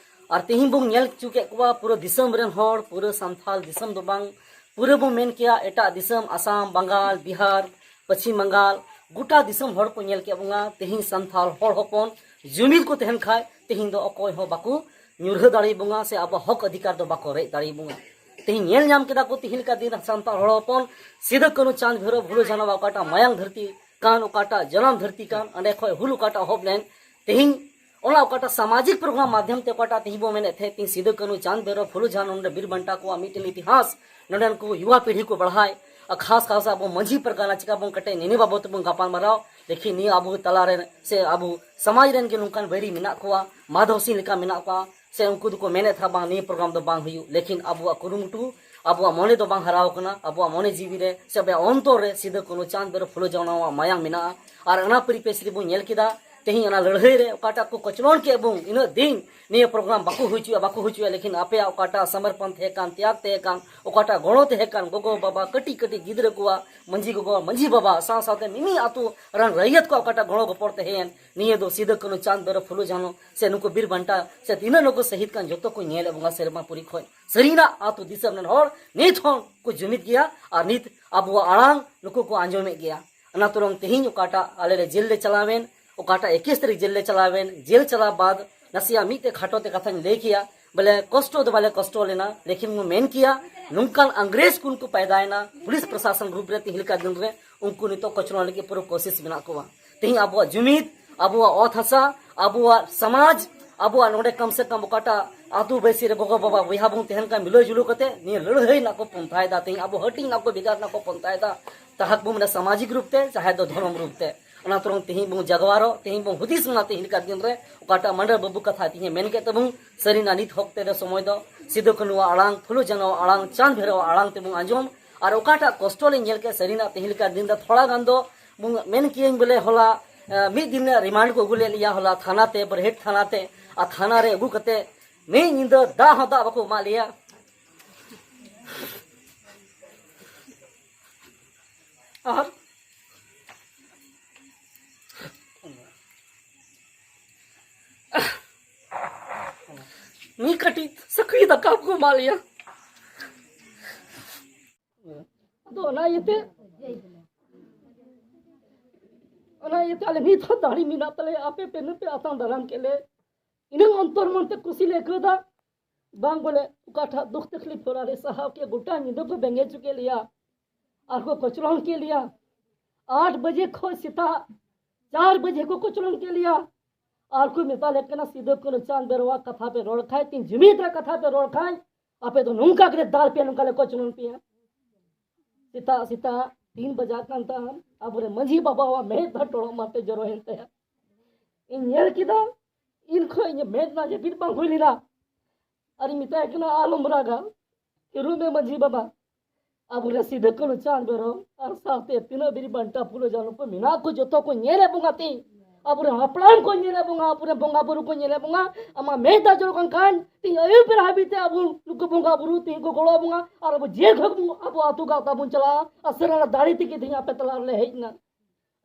ᱟᱨ ᱛᱮᱦᱮᱧ ᱵᱚᱱ ᱧᱮᱞ ᱦᱚᱪᱚ ᱠᱮᱫ ᱠᱚᱣᱟ ᱯᱩᱨᱟᱹ ᱫᱤᱥᱚᱢ ᱨᱮᱱ ᱦᱚᱲ, ᱯᱩᱨᱟᱹ ᱥᱟᱱᱛᱷᱟᱞ ᱫᱤᱥᱚᱢ ᱫᱚ ᱵᱟᱝ, ᱯᱩᱨᱟᱹ ᱵᱚᱱ ᱢᱮᱱ ᱠᱮᱭᱟ ᱮᱴᱟᱜ ᱫᱤᱥᱚᱢ, ᱟᱥᱟᱢ, ᱵᱟᱝᱜᱟᱞ, ᱵᱤᱦᱟᱨ, ᱯᱚᱪᱷᱤᱢ ᱵᱟᱝᱜᱟᱞ, ᱜᱚᱴᱟ ᱫᱤᱥᱚᱢ ᱦᱚᱲ ᱠᱚ ᱧᱮᱞ ᱠᱮᱫ ᱵᱚᱱᱟ᱾ ᱛᱮᱦᱮᱧ ᱥᱟᱱᱛᱷᱟᱞ ᱦᱚᱲ ᱦᱚᱯᱚᱱ ᱡᱩᱢᱤᱫ ᱠᱚ ᱛᱟᱦᱮᱱ ᱠᱷᱟᱡ, ᱛᱮᱦᱮᱧ ᱫᱚ ᱚᱠᱚᱭ ᱦᱚᱸ ᱵᱟᱠᱚ ᱧᱩᱨᱦᱟᱹ ᱫᱟᱲᱮᱭᱟᱵᱚᱱᱟ ᱥᱮ ᱟᱵᱚᱣᱟᱜ ᱦᱚᱠ ᱚᱫᱷᱤᱠᱟᱨ ᱫᱚ ᱵᱟᱠᱚ ᱨᱮᱡ ᱫᱟᱲᱮᱭᱟᱵᱚᱱᱟ᱾ ᱛᱮᱦᱮᱧ ᱧᱮᱞ ᱧᱟᱢ ᱠᱮᱫᱟ ᱠᱚ ᱛᱮᱦᱮᱧ ᱞᱮᱠᱟ ᱫᱤᱱ ᱥᱟᱱᱛᱟᱲ ᱦᱚᱲ ᱦᱚᱯᱚᱱ ᱥᱤᱫᱩ, ᱠᱟᱹᱱᱦᱩ, ᱪᱟᱸᱫᱽ, ᱵᱷᱟᱭᱨᱳ, ᱯᱷᱩᱞᱳ, ᱡᱷᱟᱱᱚ ᱚᱠᱟᱴᱟᱜ ᱢᱟᱭᱟᱝ ᱫᱷᱟᱹᱨᱛᱤ ᱠᱟᱱ, ᱚᱠᱟᱴᱟᱜ ᱡᱟᱱᱟᱢ ᱫᱷᱟᱹᱨᱛᱤ ᱠᱟᱱ, ᱚᱸᱰᱮ ᱠᱷᱚᱱ ᱦᱩᱞ ᱚᱠᱟᱴᱟᱜ ᱦᱚᱯ ᱞᱮᱱ, ᱛᱮᱦᱮᱧ ᱚᱱᱟ ᱚᱠᱟᱴᱟᱜ ᱥᱟᱢᱟᱡᱤᱠ ᱯᱨᱳᱜᱨᱟᱢ ᱢᱟᱫᱷᱭᱚᱢ ᱛᱮ ᱚᱠᱟᱴᱟᱜ ᱛᱮᱦᱮᱧ ᱵᱚ ᱢᱮᱱᱮᱫ ᱛᱟᱦᱮᱸᱫ, ᱛᱮᱦᱮᱧ ᱥᱤᱫᱩ, ᱠᱟᱹᱱᱦᱩ, ᱪᱟᱸᱫᱽ, ᱵᱷᱟᱭᱨᱳ, ᱯᱷᱩᱞᱳ, ᱡᱷᱟᱱᱚ ᱱᱚᱰᱮ ᱵᱤᱨ ᱵᱟᱱᱴᱟ ᱠᱚᱣᱟᱜ ᱢᱤᱫᱴᱮᱱ ᱤᱛᱤᱦᱟᱥ, ᱱᱚᱰᱮᱱ ᱠᱚ ᱭᱩᱣᱟ ᱯᱤᱲᱦᱤ ᱠᱚ ᱵᱟᱲᱦᱟᱭ, ᱟᱨ ᱠᱷᱟᱥ ᱠᱷᱟᱥ ᱟᱵᱚ ᱢᱟᱹᱡᱷᱤ ᱯᱟᱨᱜᱟᱱᱟ ᱪᱤᱠᱟ ᱵᱚᱱ ᱠᱮᱴᱮᱡ, ᱱᱤᱭᱟᱹ ᱵᱟᱵᱚᱛ ᱛᱮᱵᱚᱱ ᱜᱟᱯᱟᱞ ᱢᱟᱨᱟᱣ᱾ ᱞᱮᱠᱤᱱ ᱱᱤᱭᱟᱹ ᱟᱵᱚ ᱛᱟᱞᱟ ᱨᱮ ᱥᱮ ᱟᱵᱚ ᱥᱚᱢᱟᱡᱽ ᱨᱮᱱ ᱜᱮ ᱱᱚᱝᱠᱟᱱ ᱵᱟᱹᱭᱨᱤ ᱢᱮᱱᱟᱜ ᱠᱚᱣᱟ, ᱢᱟᱫᱷᱚ ᱥᱤᱝ ᱞᱮᱠᱟ ᱢᱮᱱᱟᱜ ᱠᱚᱣᱟ, ᱥᱮ ᱩᱱᱠᱩ ᱫᱚᱠᱚ ᱢᱮᱱᱮᱫ ᱛᱟᱦᱮᱸ ᱵᱟᱝ ᱱᱤᱭᱟᱹ ᱯᱨᱳᱜᱨᱟᱢ ᱫᱚ ᱵᱟᱝ ᱦᱩᱭᱩᱜ, ᱞᱮᱠᱤᱱ ᱟᱵᱚᱣᱟᱜ ᱠᱩᱨᱩᱢᱩᱴᱩ, ᱟᱵᱚᱣᱟᱜ ᱢᱚᱱᱮ ᱫᱚ ᱵᱟᱝ ᱦᱟᱨᱟᱣ ᱠᱟᱱᱟ, ᱟᱵᱚᱣᱟᱜ ᱢᱚᱱᱮ ᱡᱤᱣᱤ ᱨᱮ ᱥᱮ ᱟᱵᱚᱣᱟᱜ ᱚᱱᱛᱚᱨ ᱨᱮ ᱥᱤᱫᱩ, ᱠᱟᱹᱱᱦᱩ, ᱪᱟᱸᱫᱽ, ᱵᱷᱟᱭᱨᱳ, ᱯᱷᱩᱞᱳ, ᱡᱷᱟᱱᱚᱣᱟᱜ ᱢᱟᱭᱟᱝ ᱢᱮᱱᱟᱜᱼᱟ᱾ ᱟᱨ ᱚᱱᱟ ᱯᱚᱨᱤᱯᱮᱥ ᱨᱮᱵᱚᱱ ᱧᱮᱞ ᱠᱮᱫᱟ, ᱛᱮᱦᱮᱧ ᱚᱱᱟ ᱞᱟᱹᱲᱦᱟᱹᱭ ᱨᱮ ᱚᱠᱟᱴᱟᱜ ᱠᱚ ᱠᱚᱪᱞᱚᱱ ᱠᱮᱫ ᱵᱚᱱ, ᱤᱱᱟᱹᱜ ᱫᱤᱱ ᱱᱤᱭᱟᱹ ᱯᱨᱳᱜᱨᱟᱢ ᱵᱟᱠᱚ ᱦᱩᱭ ᱦᱚᱪᱚᱭᱟ, ᱵᱟᱠᱚ ᱦᱩᱭ ᱦᱚᱪᱚᱭᱟ, ᱞᱮᱠᱤᱱ ᱟᱯᱮᱭᱟᱜ ᱚᱠᱟᱴᱟᱜ ᱥᱚᱢᱚᱨᱯᱚᱱ ᱛᱟᱦᱮᱸ ᱠᱟᱱ, ᱛᱮᱭᱟᱜ ᱠᱟᱱ, ᱚᱠᱟᱴᱟᱜ ᱜᱚᱲᱚ ᱛᱟᱦᱮᱸ ᱠᱟᱱ, ᱜᱚᱜᱚ ᱵᱟᱵᱟ, ᱠᱟᱹᱴᱤᱡ ᱠᱟᱹᱴᱤᱡ ᱜᱤᱫᱽᱨᱟᱹ ᱠᱚᱣᱟᱜ, ᱢᱟᱹᱡᱷᱤ ᱜᱚᱜᱚ, ᱢᱟᱹᱡᱷᱤ ᱵᱟᱵᱟ ᱥᱟᱶ ᱥᱟᱶᱛᱮ ᱢᱤᱢᱤᱫ ᱟᱹᱛᱩ ᱨᱮᱱ ᱨᱟᱹᱭᱭᱟᱹᱛ ᱠᱚᱣᱟᱜ ᱚᱠᱟᱴᱟᱜ ᱜᱚᱲᱚ ᱜᱚᱯᱚᱲ ᱛᱟᱦᱮᱸᱭᱮᱱ, ᱱᱤᱭᱟᱹ ᱫᱚ ᱥᱤᱫᱩ, ᱠᱟᱹᱱᱦᱩ, ᱪᱟᱸᱫᱽ, ᱵᱷᱟᱭᱨᱳ, ᱯᱷᱩᱞᱳ, ᱡᱷᱟᱱᱚ ᱥᱮ ᱱᱩᱠᱩ ᱵᱤᱨ ᱵᱟᱱᱴᱟ ᱥᱮ ᱛᱤᱱᱟᱹᱜ ᱱᱩᱠᱩ ᱥᱟᱹᱦᱤᱫ ᱠᱟᱱ, ᱡᱚᱛᱚ ᱠᱚ ᱧᱮᱞᱮᱫ ᱵᱚᱱᱟ ᱥᱮᱨᱢᱟ ᱯᱩᱨᱤ ᱠᱷᱚᱱ᱾ ᱥᱟᱹᱨᱤᱱᱟᱜ ᱟᱹᱛᱩ ᱫᱤᱥᱚᱢ ᱨᱮᱱ ᱦᱚᱲ ᱱᱤᱛ ᱦᱚᱸ ᱠᱚ ᱡᱩᱢᱤᱫ ᱜᱮᱭᱟ ᱟᱨ ᱱᱤᱛ ᱟᱵᱚᱣᱟᱜ ᱟᱲᱟᱝ ᱱᱩᱠᱩ ᱠᱚ ᱟᱸᱡᱚᱢᱮᱫ ᱜᱮᱭᱟ᱾ ᱚᱱᱟ ᱛᱩᱨᱚᱝ ᱛᱮᱦᱮᱧ ᱚᱠᱟᱴᱟᱜ ᱟᱞᱮ ᱞᱮ ᱡᱮᱞ ᱞᱮ ᱪᱟᱞᱟᱣᱮᱱ, ᱚᱠᱟᱴᱟᱜ ᱮᱠᱤᱥ ᱛᱟᱹᱨᱤᱠᱷ ᱡᱮᱞ ᱞᱮ ᱪᱟᱞᱟᱣᱮᱱ, ᱡᱮᱞ ᱪᱟᱞᱟᱣ ᱵᱟᱫ ᱱᱟᱥᱮᱭᱟᱜ ᱢᱤᱫᱴᱮᱡ ᱠᱷᱟᱴᱚ ᱛᱮ ᱠᱟᱛᱷᱟᱧ ᱞᱟᱹᱭ ᱠᱮᱭᱟ, ᱵᱚᱞᱮ ᱠᱚᱥᱴᱚ ᱫᱚ ᱵᱟᱞᱮ ᱠᱚᱥᱴᱚ ᱞᱮᱱᱟ, ᱞᱮᱠᱤᱱ ᱵᱚᱱ ᱢᱮᱱ ᱠᱮᱭᱟ ᱱᱚᱝᱠᱟᱱ ᱟᱝᱨᱮᱡᱽ ᱠᱚ ᱩᱱᱠᱩ ᱯᱟᱭᱫᱟᱭᱮᱱᱟ ᱯᱩᱞᱤᱥ ᱯᱨᱚᱥᱟᱥᱚᱱ ᱨᱩᱯ ᱨᱮ ᱛᱮᱦᱮᱧ ᱞᱮᱠᱟ ᱫᱤᱱ ᱨᱮ ᱩᱱᱠᱩ ᱱᱤᱛᱚᱜ ᱠᱚᱪᱞᱚᱱ ᱞᱟᱹᱜᱤᱫ ᱯᱩᱨᱟᱹ ᱠᱳᱥᱤᱥ ᱢᱮᱱᱟᱜ ᱠᱚᱣᱟ᱾ ᱛᱮᱦᱮᱧ ᱟᱵᱚᱣᱟᱜ ᱡᱩᱢᱤᱫ, ᱟᱵᱚᱣᱟᱜ ᱚᱛ ᱦᱟᱥᱟ, ᱟᱵᱚᱣᱟᱜ ᱥᱚᱢᱟᱡᱽ, ᱟᱵᱚᱣᱟᱜ ᱱᱚᱰᱮ ᱠᱚᱢ ᱥᱮ ᱠᱚᱢ ᱚᱠᱟᱴᱟᱜ ᱟᱹᱛᱩ ᱵᱟᱹᱭᱥᱤ ᱨᱮ ᱜᱚᱜᱚ ᱵᱟᱵᱟ ᱵᱚᱭᱦᱟ ᱵᱚᱱ ᱛᱟᱦᱮᱱ ᱠᱟᱱ ᱢᱤᱞᱟᱹᱣ ᱡᱩᱞᱟᱹᱣ ᱠᱟᱛᱮ ᱱᱤᱭᱟᱹ ᱞᱟᱹᱲᱦᱟᱹᱭ ᱨᱮᱱᱟᱜ ᱠᱚ ᱯᱚᱱᱛᱷᱟᱭᱮᱫᱟ᱾ ᱛᱮᱦᱮᱧ ᱟᱵᱚ ᱦᱟᱹᱴᱤᱧ ᱨᱮᱱᱟᱜ ᱠᱚ ᱵᱷᱮᱜᱟᱨ ᱨᱮᱱᱟᱜ ᱠᱚ ᱯᱚᱱᱛᱷᱟᱭᱮᱫᱟ᱾ ᱛᱟᱦᱟᱠ ᱵᱚ ᱢᱮᱱᱟ ᱥᱟᱢᱟᱡᱤᱠ ᱨᱩᱯ ᱛᱮ, ᱪᱟᱦᱮ ᱫᱚ ᱫᱷᱚᱨᱚᱢ ᱨᱩᱯ ᱛᱮ᱾ ᱚᱱᱟ ᱛᱩᱨᱚᱝ ᱛᱮᱦᱮᱧ ᱵᱚᱱ ᱡᱟᱜᱣᱟᱨᱚᱜ, ᱛᱮᱦᱮᱧ ᱵᱚᱱ ᱦᱩᱫᱤᱥ ᱢᱟ ᱛᱮᱦᱮᱧ ᱞᱮᱠᱟ ᱫᱤᱱ ᱨᱮ ᱚᱠᱟᱴᱟᱜ ᱢᱟᱱᱰᱟᱨ ᱵᱟᱹᱵᱩ ᱠᱟᱛᱷᱟ ᱛᱮᱦᱮᱧ ᱢᱮᱱ ᱠᱮᱫ ᱛᱟᱵᱚᱱ, ᱥᱟᱹᱨᱤᱱᱟᱜ ᱱᱤᱛ ᱦᱚᱠ ᱛᱮ ᱫᱚ ᱥᱚᱢᱚᱭ ᱫᱚ ᱥᱤᱫᱩ ᱠᱟᱹᱱᱩᱣᱟᱜ ᱟᱲᱟᱝ, ᱯᱷᱩᱞᱳ ᱡᱷᱟᱱᱚᱣᱟᱜ ᱟᱲᱟᱝ, ᱪᱟᱸᱫᱽ ᱵᱷᱮᱨᱟᱣᱟᱜ ᱟᱲᱟᱝ ᱛᱮᱵᱚᱱ ᱟᱸᱡᱚᱢ᱾ ᱟᱨ ᱚᱠᱟᱴᱟᱜ ᱠᱚᱥᱴᱚ ᱞᱤᱧ ᱧᱮᱞ ᱠᱮᱫ ᱥᱟᱹᱨᱤᱱᱟᱜ ᱛᱮᱦᱮᱧ ᱞᱮᱠᱟ ᱫᱤᱱ ᱫᱚ ᱛᱷᱚᱲᱟ ᱜᱟᱱ ᱫᱚ ᱵᱚᱱ ᱢᱮᱱ ᱠᱤᱭᱟᱹᱧ ᱵᱚᱞᱮ ᱦᱚᱞᱟ ᱢᱤᱫ ᱫᱤᱱ ᱨᱤᱢᱟᱱᱰ ᱠᱚ ᱟᱹᱜᱩ ᱞᱮᱫ ᱞᱮᱭᱟ ᱦᱚᱞᱟ ᱛᱷᱟᱱᱟ ᱛᱮ, ᱵᱚᱨᱦᱮᱴ ᱛᱷᱟᱱᱟ ᱛᱮ᱾ ᱟᱨ ᱛᱷᱟᱱᱟ ᱨᱮ ᱟᱹᱜᱩ ᱠᱟᱛᱮ ᱢᱤᱫ ᱧᱤᱫᱟᱹ ᱫᱟᱜ ᱦᱚᱸ ᱫᱟᱜ ᱵᱟᱠᱚ ᱮᱢᱟᱜ ᱞᱮᱭᱟ᱾ ᱟᱨ ᱢᱤᱫ ᱠᱟᱹᱴᱤᱡ ᱥᱟᱹᱠᱲᱤ ᱫᱟᱠᱟ ᱠᱚ ᱮᱢᱟᱜ ᱞᱮᱭᱟ᱾ ᱟᱫᱚ ᱚᱱᱟ ᱤᱭᱟᱹᱛᱮ, ᱚᱱᱟ ᱤᱭᱟᱹᱛᱮ ᱟᱞᱮ ᱱᱤᱛ ᱦᱚᱸ ᱫᱟᱲᱮ ᱢᱮᱱᱟᱜ ᱛᱟᱞᱮᱭᱟ, ᱟᱯᱮ ᱯᱮ ᱱᱩᱯᱮ ᱟᱛᱟᱝ ᱫᱟᱨᱟᱢ ᱠᱮᱫ ᱞᱮ᱾ ᱤᱱᱟᱹᱝ ᱚᱱᱛᱚᱨ ᱢᱚᱱ ᱛᱮ ᱠᱩᱥᱤ ᱞᱮ ᱟᱹᱭᱠᱟᱹᱣ ᱮᱫᱟ᱾ ᱵᱟᱝ ᱵᱚᱞᱮ, ᱚᱠᱟᱴᱟᱜ ᱫᱩᱠ ᱛᱟᱠᱞᱤᱯ ᱦᱚᱨᱟ ᱨᱮ ᱥᱟᱦᱟᱣ ᱠᱮᱫ, ᱜᱚᱴᱟ ᱧᱤᱫᱟᱹ ᱠᱚ ᱵᱮᱸᱜᱮᱫ ᱦᱚᱪᱚ ᱠᱮᱫ ᱞᱮᱭᱟ, ᱟᱨ ᱠᱚ ᱠᱚᱪᱞᱚᱱ ᱠᱮᱫ ᱞᱮᱭᱟ᱾ ᱟᱴ ᱵᱟᱡᱮ ᱠᱷᱚᱱ ᱥᱮᱛᱟᱜ ᱪᱟᱨ ᱵᱟᱡᱮ ᱠᱚ ᱠᱚᱪᱞᱚᱱ ᱠᱮᱫ ᱞᱮᱭᱟ᱾ ᱟᱨ ᱠᱚ ᱢᱮᱛᱟ ᱞᱮ ᱠᱟᱱᱟ, ᱥᱤᱫᱩ ᱠᱟᱹᱱᱦᱩ ᱪᱟᱸᱫ ᱵᱮᱨᱣᱟ ᱠᱟᱛᱷᱟ ᱯᱮ ᱨᱚᱲ ᱠᱷᱟᱡ, ᱛᱤᱧ ᱡᱩᱢᱤᱫ ᱨᱮ ᱠᱟᱛᱷᱟ ᱯᱮ ᱨᱚᱲ ᱠᱷᱟᱡ, ᱟᱯᱮ ᱫᱚ ᱱᱚᱝᱠᱟ ᱜᱮᱞᱮ ᱫᱟᱞ ᱯᱮᱭᱟ, ᱱᱚᱝᱠᱟ ᱞᱮ ᱠᱚᱪᱞᱚᱱ ᱯᱮᱭᱟ᱾ ᱥᱮᱛᱟᱜ ᱥᱮᱛᱟᱜ ᱛᱤᱱ ᱵᱟᱡᱟᱜ ᱠᱟᱱ ᱛᱟᱦᱮᱸᱱ, ᱟᱵᱚᱨᱮᱱ ᱢᱟᱹᱡᱷᱤ ᱵᱟᱵᱟᱣᱟᱜ ᱢᱮᱫ ᱫᱟᱜ ᱴᱚᱲᱚᱜ ᱢᱟᱨᱛᱮ ᱡᱚᱨᱚᱭᱮᱱ ᱛᱟᱭᱟ᱾ ᱤᱧ ᱧᱮᱞ ᱠᱮᱫᱟ, ᱤᱧ ᱠᱷᱚᱡ ᱤᱧᱟᱹᱜ ᱢᱮᱫ ᱨᱮᱱᱟᱜ ᱡᱟᱹᱯᱤᱫ ᱵᱟᱝ ᱦᱩᱭ ᱞᱮᱱᱟ᱾ ᱟᱨᱤᱧ ᱢᱮᱛᱟᱭ ᱠᱟᱱᱟ, "ᱟᱞᱚᱢ ᱨᱟᱜᱟ, ᱛᱷᱤᱨᱚᱜ ᱢᱮ ᱢᱟᱹᱡᱷᱤ ᱵᱟᱵᱟ, ᱟᱵᱚᱨᱮᱱ ᱥᱤᱫᱩ ᱠᱟᱹᱱᱦᱩ ᱪᱟᱸᱫ ᱵᱷᱟᱭᱨᱚ ᱟᱨ ᱥᱟᱶᱛᱮ ᱛᱤᱱᱟᱹᱜ ᱵᱤᱨ ᱵᱟᱱᱴᱟ ᱯᱷᱩᱞᱳ ᱡᱷᱟᱱᱳ ᱠᱚ ᱢᱮᱱᱟᱜ ᱠᱚ, ᱡᱚᱛᱚ ᱠᱚ ᱧᱮᱞᱮᱫ ᱵᱚᱱᱟ ᱛᱤᱧ, ᱟᱵᱚᱨᱮᱱ ᱦᱟᱯᱲᱟᱢ ᱠᱚ ᱧᱮᱞᱮᱫ ᱵᱚᱱᱟ, ᱟᱵᱚᱨᱮᱱ ᱵᱚᱸᱜᱟ ᱵᱩᱨᱩ ᱠᱚ ᱧᱮᱞᱮᱫ ᱵᱚᱱᱟ, ᱟᱢᱟᱜ ᱢᱮᱫ ᱫᱟᱜ ᱡᱚᱨᱚᱜ ᱠᱟᱱ ᱠᱷᱟᱱ ᱛᱤᱧ ᱟᱹᱭᱩᱵ ᱵᱮᱲᱟ ᱦᱟᱹᱵᱤᱡ ᱛᱮ ᱟᱵᱚ ᱱᱩᱠᱩ ᱵᱚᱸᱜᱟ ᱵᱩᱨᱩ ᱛᱤᱧ ᱠᱚ ᱜᱚᱲᱚ ᱟᱵᱚᱱᱟ ᱟᱨ ᱟᱵᱚ ᱡᱮᱞ ᱠᱷᱚᱱ ᱵᱚᱱ ᱟᱵᱚ ᱟᱹᱛᱩ ᱜᱟᱶᱛᱟ ᱵᱚᱱ ᱪᱟᱞᱟᱜᱼᱟ ᱟᱨ ᱥᱟᱹᱨᱤ ᱫᱟᱲᱮ ᱛᱮᱜᱮ ᱛᱤᱧ ᱟᱯᱮ ᱛᱟᱞᱟ ᱨᱮᱞᱮ ᱦᱮᱡ ᱮᱱᱟ᱾"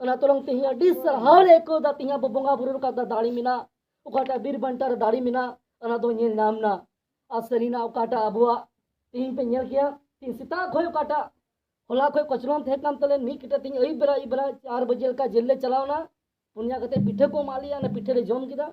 ᱚᱱᱟ ᱛᱚᱨᱚᱝ ᱛᱮᱦᱮᱧ ᱟᱹᱰᱤ ᱥᱟᱨᱦᱟᱣ ᱞᱮ ᱟᱹᱭᱠᱟᱹᱣ ᱮᱫᱟ, ᱛᱮᱦᱮᱧ ᱟᱵᱚ ᱵᱚᱸᱜᱟ ᱵᱩᱨᱩ ᱨᱮ ᱚᱠᱟᱴᱟᱜ ᱫᱟᱲᱮ ᱢᱮᱱᱟᱜ, ᱚᱠᱟᱴᱟᱜ ᱵᱤᱨ ᱵᱟᱱᱴᱟ ᱨᱮ ᱫᱟᱲᱮ ᱢᱮᱱᱟᱜ, ᱚᱱᱟ ᱫᱚ ᱧᱮᱞ ᱧᱟᱢ ᱮᱱᱟ᱾ ᱟᱨ ᱥᱟᱹᱨᱤᱱᱟᱜ ᱚᱠᱟᱴᱟᱜ ᱟᱵᱚᱣᱟᱜ ᱛᱮᱦᱮᱧ ᱯᱮ ᱧᱮᱞ ᱠᱮᱭᱟ, ᱛᱮᱦᱮᱧ ᱥᱮᱛᱟᱜ ᱠᱷᱚᱱ ᱚᱠᱟᱴᱟᱜ ᱦᱚᱞᱟ ᱠᱷᱚᱱ ᱠᱚᱪᱞᱚᱱ ᱛᱟᱦᱮᱸ ᱠᱟᱱ ᱛᱟᱞᱮ, ᱢᱤᱫ ᱠᱟᱹᱴᱤᱡ ᱛᱮᱦᱮᱧ ᱟᱹᱭᱩᱵ ᱵᱮᱲᱟ, ᱟᱹᱭᱩᱵ ᱵᱮᱲᱟ ᱪᱟᱨ ᱵᱟᱡᱮ ᱞᱮᱠᱟ ᱡᱮᱞ ᱞᱮ ᱪᱟᱞᱟᱣ ᱮᱱᱟ᱾ ᱯᱩᱱᱭᱟ ᱠᱟᱛᱮ ᱯᱤᱴᱷᱟᱹ ᱠᱚ ᱮᱢᱟᱜ ᱞᱮᱭᱟ, ᱚᱱᱟ ᱯᱤᱴᱷᱟᱹ ᱞᱮ ᱡᱚᱢ ᱠᱮᱫᱟ᱾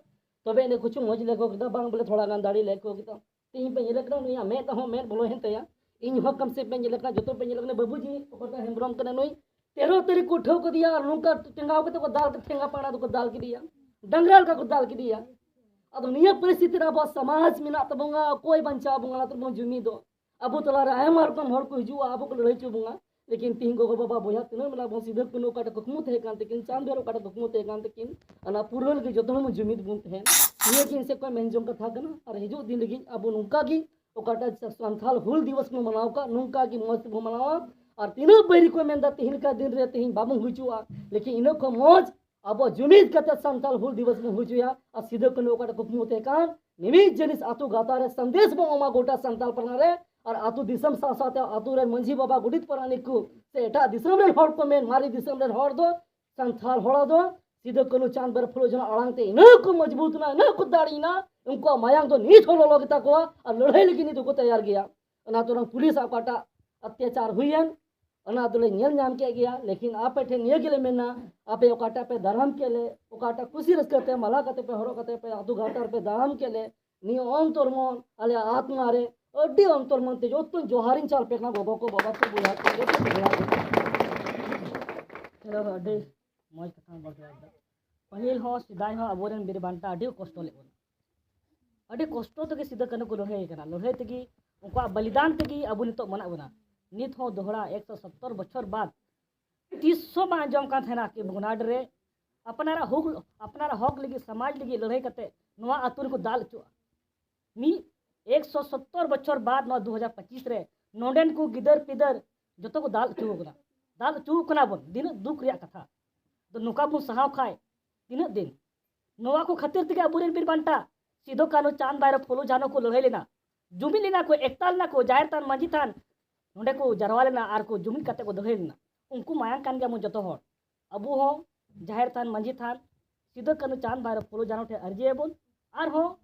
ᱛᱚᱵᱮ ᱮᱱᱮ ᱠᱤᱪᱷᱩ ᱢᱚᱡᱽ ᱞᱮ ᱟᱹᱭᱠᱟᱹᱣ ᱠᱮᱫᱟ, ᱵᱟᱝ ᱵᱚᱞᱮ ᱛᱷᱚᱲᱟ ᱜᱟᱱ ᱫᱟᱲᱮ ᱞᱮ ᱟᱹᱭᱠᱟᱹᱣ ᱠᱮᱫᱟ᱾ ᱛᱮᱦᱮᱧ ᱯᱮ ᱧᱮᱞᱮ ᱠᱟᱱᱟ, ᱱᱩᱭᱟᱜ ᱢᱮᱫ ᱦᱚᱸ ᱢᱮᱫ ᱵᱚᱞᱚᱭᱮᱱ ᱛᱟᱭᱟ᱾ ᱤᱧ ᱦᱚᱸ ᱠᱟᱢ ᱥᱮ ᱯᱮ ᱧᱮᱞᱮ ᱠᱟᱱᱟ, ᱡᱚᱛᱚ ᱯᱮ ᱧᱮᱞᱮ ᱠᱟᱱᱟ, ᱵᱟᱹᱵᱩᱡᱤ ᱚᱠᱚᱭᱴᱟᱜ ᱦᱮᱢᱵᱨᱚᱢ ᱠᱟᱱᱟ ᱱᱩᱭ, ᱛᱮᱨᱚ ᱛᱟᱹᱨᱤᱠᱷ ᱠᱚ ᱩᱴᱷᱟᱹᱣ ᱠᱟᱫᱮᱭᱟ ᱟᱨ ᱱᱚᱝᱠᱟ ᱴᱮᱸᱜᱟᱣ ᱠᱟᱛᱮ ᱠᱚ ᱫᱟᱞ, ᱴᱷᱮᱸᱜᱟ ᱯᱟᱲᱟ ᱫᱚᱠᱚ ᱫᱟᱞ ᱠᱮᱫᱮᱭᱟ, ᱰᱟᱝᱨᱟ ᱞᱮᱠᱟ ᱠᱚ ᱫᱟᱞ ᱠᱮᱫᱮᱭᱟ᱾ ᱟᱫᱚ ᱱᱤᱭᱟᱹ ᱯᱚᱨᱤᱥᱛᱷᱤᱛᱤ ᱨᱮ ᱟᱵᱚᱣᱟᱜ ᱥᱚᱢᱟᱡᱽ ᱢᱮᱱᱟᱜ ᱛᱟᱵᱚᱱᱟ, ᱚᱠᱚᱭ ᱵᱟᱧᱪᱟᱣ ᱵᱚᱱᱟ, ᱚᱱᱟ ᱛᱮᱵᱚᱱ ᱡᱩᱢᱤᱫᱚᱜ᱾ ᱟᱵᱚ ᱛᱟᱞᱟᱨᱮ ᱟᱭᱢᱟ ᱨᱚᱠᱚᱢ ᱦᱚᱲ ᱠᱚ ᱦᱤᱡᱩᱜᱼᱟ, ᱟᱵᱚ ᱠᱚ ᱞᱟᱹᱲᱦᱟᱹᱭ ᱦᱚᱪᱚ ᱵᱚᱱᱟ᱾ ᱞᱮᱠᱤᱱ ᱛᱤᱦᱤᱧ ᱜᱚᱜᱚ ᱵᱟᱵᱟ ᱵᱚᱭᱦᱟ ᱛᱤᱱᱟᱹᱜ ᱢᱮᱱᱟᱜ ᱵᱚᱱ, ᱥᱤᱫᱩ ᱠᱟᱹᱱᱦᱩ ᱚᱠᱟᱴᱟᱜ ᱠᱩᱠᱢᱩ ᱛᱟᱦᱮᱸ ᱠᱟᱱ ᱛᱟᱹᱠᱤᱱ, ᱪᱟᱸᱫ ᱵᱷᱟᱭᱨᱚ ᱚᱠᱟᱴᱟᱜ ᱠᱩᱠᱢᱩ ᱛᱟᱦᱮᱸ ᱠᱟᱱ ᱛᱟᱹᱠᱤᱱ, ᱚᱱᱟ ᱯᱩᱨᱟᱹᱣ ᱞᱟᱹᱜᱤᱫ ᱡᱚᱛᱚ ᱦᱚᱲ ᱵᱚᱱ ᱡᱩᱢᱤᱫ ᱵᱚᱱ ᱛᱟᱦᱮᱱ᱾ ᱱᱤᱭᱟᱹ ᱜᱮ ᱤᱧ ᱥᱮᱫ ᱠᱷᱚᱱ ᱢᱮᱱ ᱡᱚᱝ ᱠᱟᱛᱷᱟ ᱠᱟᱱᱟ᱾ ᱟᱨ ᱦᱤᱡᱩᱜ ᱫᱤᱱ ᱞᱟᱹᱜᱤᱫ ᱟᱵᱚ ᱱᱚᱝᱠᱟ ᱜᱮ ᱚᱠᱟᱴᱟᱜ ᱥᱟᱱᱛᱷᱟᱞ ᱦᱩᱞ ᱫᱤᱵᱚᱥ ᱵᱚᱱ ᱢᱟᱱᱟᱣ ᱠᱟᱜ, ᱱᱚᱝᱠᱟ ᱜᱮ ᱢᱚᱡᱽ ᱛᱮᱵᱚᱱ ᱢᱟᱱᱟᱣᱟ᱾ ᱟᱨ ᱛᱤᱱᱟᱹᱜ ᱵᱟᱹᱭᱨᱤ ᱠᱚ ᱢᱮᱱᱫᱟ ᱛᱤᱦᱤᱧ ᱞᱮᱠᱟ ᱫᱤᱱ ᱨᱮ ᱛᱤᱦᱤᱧ ᱵᱟᱵᱚᱱ ᱦᱩᱭ ᱦᱚᱪᱚᱣᱟᱜᱼᱟ, ᱞᱮᱠᱤᱱ ᱤᱱᱟᱹ ᱠᱷᱚᱱ ᱢᱚᱡᱽ ᱟᱵᱚ ᱡᱩᱢᱤᱫ ᱠᱟᱛᱮ ᱥᱟᱱᱛᱟᱲ ᱦᱩᱞ ᱫᱤᱵᱚᱥ ᱵᱚᱱ ᱦᱩᱭ ᱦᱚᱪᱚᱭᱟ᱾ ᱟᱨ ᱥᱤᱫᱩ ᱠᱟᱹᱱᱦᱩ ᱚᱠᱟᱴᱟᱜ ᱠᱩᱠᱢᱩ ᱛᱟᱦᱮᱸ ᱠᱟᱱ, ᱢᱤᱢᱤᱫ ᱡᱤᱱᱤᱥ ᱟᱹᱛᱩ ᱜᱟᱶᱛᱟ ᱨᱮ ᱥᱟᱸᱫᱮᱥ ᱵᱚᱱ ᱮᱢᱟ ᱜᱚᱴᱟ ᱥᱟᱱᱛᱟᱲ ᱯᱟᱨᱜᱟᱱᱟ ᱨᱮ, ᱟᱨ ᱟᱹᱛᱩ ᱫᱤᱥᱚᱢ ᱥᱟᱶ ᱥᱟᱶᱛᱮ ᱟᱹᱛᱩ ᱨᱮᱱ ᱢᱟᱹᱡᱷᱤ ᱵᱟᱵᱟ, ᱜᱚᱰᱮᱛ ᱯᱟᱨᱟᱱᱤᱠ ᱠᱚ ᱥᱮ ᱮᱴᱟᱜ ᱫᱤᱥᱚᱢ ᱨᱮᱱ ᱦᱚᱲ ᱠᱚ ᱢᱮᱱ, ᱢᱟᱨᱮ ᱫᱤᱥᱚᱢ ᱨᱮᱱ ᱦᱚᱲ ᱫᱚ ᱥᱟᱱᱛᱟᱲ ᱦᱚᱲ ᱫᱚ ᱥᱤᱫᱩ ᱠᱟᱹᱱᱦᱩ ᱪᱟᱸᱫᱽ ᱵᱷᱟᱭᱨᱚ ᱯᱷᱩᱞᱳ ᱡᱷᱟᱱᱚ ᱟᱲᱟᱝ ᱛᱮ ᱤᱱᱟᱹᱜ ᱠᱚ ᱢᱚᱡᱽᱵᱩᱛ ᱮᱱᱟ, ᱤᱱᱟᱹᱜ ᱠᱚ ᱫᱟᱲᱮᱭᱮᱱᱟ, ᱩᱱᱠᱩᱣᱟᱜ ᱢᱟᱭᱟᱝ ᱫᱚ ᱱᱤᱛ ᱦᱚᱸ ᱞᱚᱞᱚ ᱜᱮᱛᱟ ᱠᱚᱣᱟ ᱟᱨ ᱞᱟᱹᱲᱦᱟᱹᱭ ᱞᱟᱹᱜᱤᱫ ᱱᱤᱛ ᱦᱚᱸᱠᱚ ᱛᱮᱭᱟᱨ ᱜᱮᱭᱟ᱾ ᱚᱱᱟ ᱛᱚᱨᱟ ᱯᱩᱞᱤᱥ ᱚᱠᱟᱴᱟᱜ ᱚᱛᱛᱟᱪᱟᱨ ᱦᱩᱭᱮᱱ, ᱚᱱᱟ ᱫᱚᱞᱮ ᱧᱮᱞ ᱧᱟᱢ ᱠᱮᱫ ᱜᱮᱭᱟ᱾ ᱞᱮᱠᱤᱱ ᱟᱯᱮ ᱴᱷᱮᱱ ᱱᱤᱭᱟᱹ ᱜᱮᱞᱮ ᱢᱮᱱᱟ, ᱟᱯᱮ ᱚᱠᱟᱴᱟᱜ ᱯᱮ ᱫᱟᱨᱟᱢ ᱠᱮᱫ ᱞᱮ, ᱚᱠᱟᱴᱟᱜ ᱠᱩᱥᱤ ᱨᱟᱹᱥᱠᱟᱹ ᱛᱮ ᱢᱟᱞᱟ ᱠᱟᱛᱮ ᱯᱮ ᱦᱚᱨᱚᱜ ᱠᱟᱛᱮ ᱯᱮ ᱟᱹᱛᱩ ᱜᱟᱶᱛᱟ ᱨᱮᱯᱮ ᱫᱟᱨᱟᱢ ᱠᱮᱫ ᱞᱮ, ᱱᱤᱭᱟᱹ ᱚᱱᱛᱚᱨ ᱢᱚᱱ, ᱟᱞᱮ ᱟᱛᱢᱟ ᱨᱮ ᱟᱹᱰᱤ ᱚᱱᱛᱚᱨ ᱢᱚᱱ ᱛᱮ ᱡᱚᱛᱚ ᱡᱚᱦᱟᱨᱤᱧ ᱪᱟᱞ ᱯᱮ ᱠᱟᱱᱟ, ᱜᱚᱜᱚ ᱠᱚ, ᱵᱟᱵᱟ ᱠᱚ, ᱵᱚᱭᱦᱟ ᱠᱚ, ᱡᱚᱛᱚ ᱠᱚ ᱡᱚᱦᱟᱨ ᱜᱮ᱾ ᱪᱚᱞᱚ, ᱟᱹᱰᱤ ᱢᱚᱡᱽ ᱠᱟᱛᱷᱟ ᱵᱚᱞ ᱠᱮᱫᱟ᱾ ᱯᱟᱹᱦᱤᱞ ᱦᱚᱸ ᱥᱮᱫᱟᱭ ᱦᱚᱸ ᱟᱵᱚᱨᱮᱱ ᱵᱤᱨ ᱵᱟᱱᱴᱟ ᱟᱹᱰᱤ ᱠᱚᱥᱴᱚ ᱞᱮᱫ ᱵᱚᱱᱟ, ᱟᱹᱰᱤ ᱠᱚᱥᱴᱚ ᱛᱮᱜᱮ ᱥᱤᱫᱩ ᱠᱟᱹᱱᱦᱩ ᱠᱚ ᱞᱟᱹᱲᱦᱟᱹᱭ ᱠᱟᱱᱟ᱾ ᱞᱟᱹᱲᱦᱟᱹᱭ ᱛᱮᱜᱮ, ᱩᱱᱠᱩᱣᱟᱜ ᱵᱚᱞᱤᱫᱟᱱ ᱛᱮᱜᱮ ᱟᱵᱚ ᱱᱤᱛᱚᱜ ᱢᱮᱱᱟᱜ ᱵᱚᱱᱟ᱾ ᱱᱤᱛ ᱦᱚᱸ ᱫᱚᱦᱲᱟ ᱮᱠᱥᱚ ᱥᱚᱛᱛᱚᱨ ᱵᱚᱪᱷᱚᱨ ᱵᱟᱫ ᱛᱤᱥ ᱦᱚᱸ ᱵᱟᱝ ᱟᱸᱡᱚᱢ ᱠᱟᱱ ᱛᱟᱦᱮᱱᱟ ᱠᱤ ᱵᱷᱚᱜᱽᱱᱟᱰᱤ ᱨᱮ ᱟᱯᱱᱟᱨᱟᱜ ᱦᱚᱠ, ᱟᱯᱱᱟᱨᱟᱜ ᱦᱚᱠ ᱞᱟᱹᱜᱤᱫ, ᱥᱚᱢᱟᱡᱽ ᱞᱟᱹᱜᱤᱫ ᱞᱟᱹᱲᱦᱟᱹᱭ ᱠᱟᱛᱮ ᱱᱚᱣᱟ ᱟᱹᱛᱩ ᱨᱮᱠᱚ ᱫᱟᱞ ᱦᱚᱪᱚᱜᱼᱟ᱾ ᱢᱤᱫ ᱮᱠᱥᱚ ᱥᱚᱛᱛᱚᱨ ᱵᱚᱪᱷᱚᱨ ᱵᱟᱫ ᱱᱚᱣᱟ ᱫᱩ ᱦᱟᱡᱟᱨ ᱯᱚᱸᱪᱤᱥ ᱨᱮ ᱱᱚᱰᱮᱱ ᱠᱚ ᱜᱤᱫᱟᱹᱨ ᱯᱤᱫᱟᱹᱨ ᱡᱚᱛᱚ ᱠᱚ ᱫᱟᱞ ᱦᱚᱪᱚ ᱠᱟᱱᱟ, ᱫᱟᱞ ᱦᱚᱪᱚ ᱠᱟᱱᱟ ᱵᱚᱱ᱾ ᱛᱤᱱᱟᱹᱜ ᱫᱩᱠ ᱨᱮᱭᱟᱜ ᱠᱟᱛᱷᱟ᱾ ᱟᱫᱚ ᱱᱚᱝᱠᱟ ᱵᱚᱱ ᱥᱟᱦᱟᱣ ᱠᱷᱟᱡ ᱛᱤᱱᱟᱹᱜ ᱫᱤᱱ? ᱱᱚᱣᱟ ᱠᱚ ᱠᱷᱟᱹᱛᱤᱨ ᱛᱮᱜᱮ ᱟᱵᱚᱨᱮᱱ ᱵᱤᱨ ᱵᱟᱱᱴᱟ ᱥᱤᱫᱩ ᱠᱟᱹᱱᱦᱩ ᱪᱟᱸᱫᱽ ᱵᱷᱟᱭᱨᱚ ᱯᱷᱩᱞᱳ ᱡᱷᱟᱱᱚ ᱠᱚ ᱞᱟᱹᱲᱦᱟᱹᱭ ᱞᱮᱱᱟ, ᱡᱩᱢᱤᱫ ᱞᱮᱱᱟ ᱠᱚ, ᱮᱠᱛᱟ ᱞᱮᱱᱟ ᱠᱚ, ᱡᱟᱦᱮᱨ ᱛᱷᱟᱱ ᱢᱟᱹᱡᱷᱤ ᱛᱷᱟᱱ ᱱᱚᱰᱮ ᱠᱚ ᱡᱟᱨᱣᱟ ᱞᱮᱱᱟ ᱟᱨ ᱠᱚ ᱡᱩᱢᱤᱫ ᱠᱟᱛᱮ ᱠᱚ ᱞᱟᱹᱲᱦᱟᱹᱭ ᱞᱮᱱᱟ᱾ ᱩᱱᱠᱩ ᱢᱟᱭᱟᱝ ᱠᱟᱱ ᱜᱮᱭᱟ ᱵᱚᱱ ᱡᱚᱛᱚ ᱦᱚᱲ᱾ ᱟᱵᱚ ᱦᱚᱸ ᱡᱟᱦᱮᱨ ᱛᱷᱟᱱ ᱢᱟᱹᱡᱷᱤ ᱛᱷᱟᱱ ᱥᱤᱫᱩ ᱠᱟᱹᱱᱦᱩ ᱪᱟᱸᱫᱽ ᱵᱷᱟᱭᱨᱚ ᱯᱷᱩᱞᱳ ᱡᱷᱟᱱᱚ ᱴᱷᱮᱱ ᱟᱨᱡᱤᱭᱟᱵᱚᱱ, ᱟᱨᱦᱚᱸ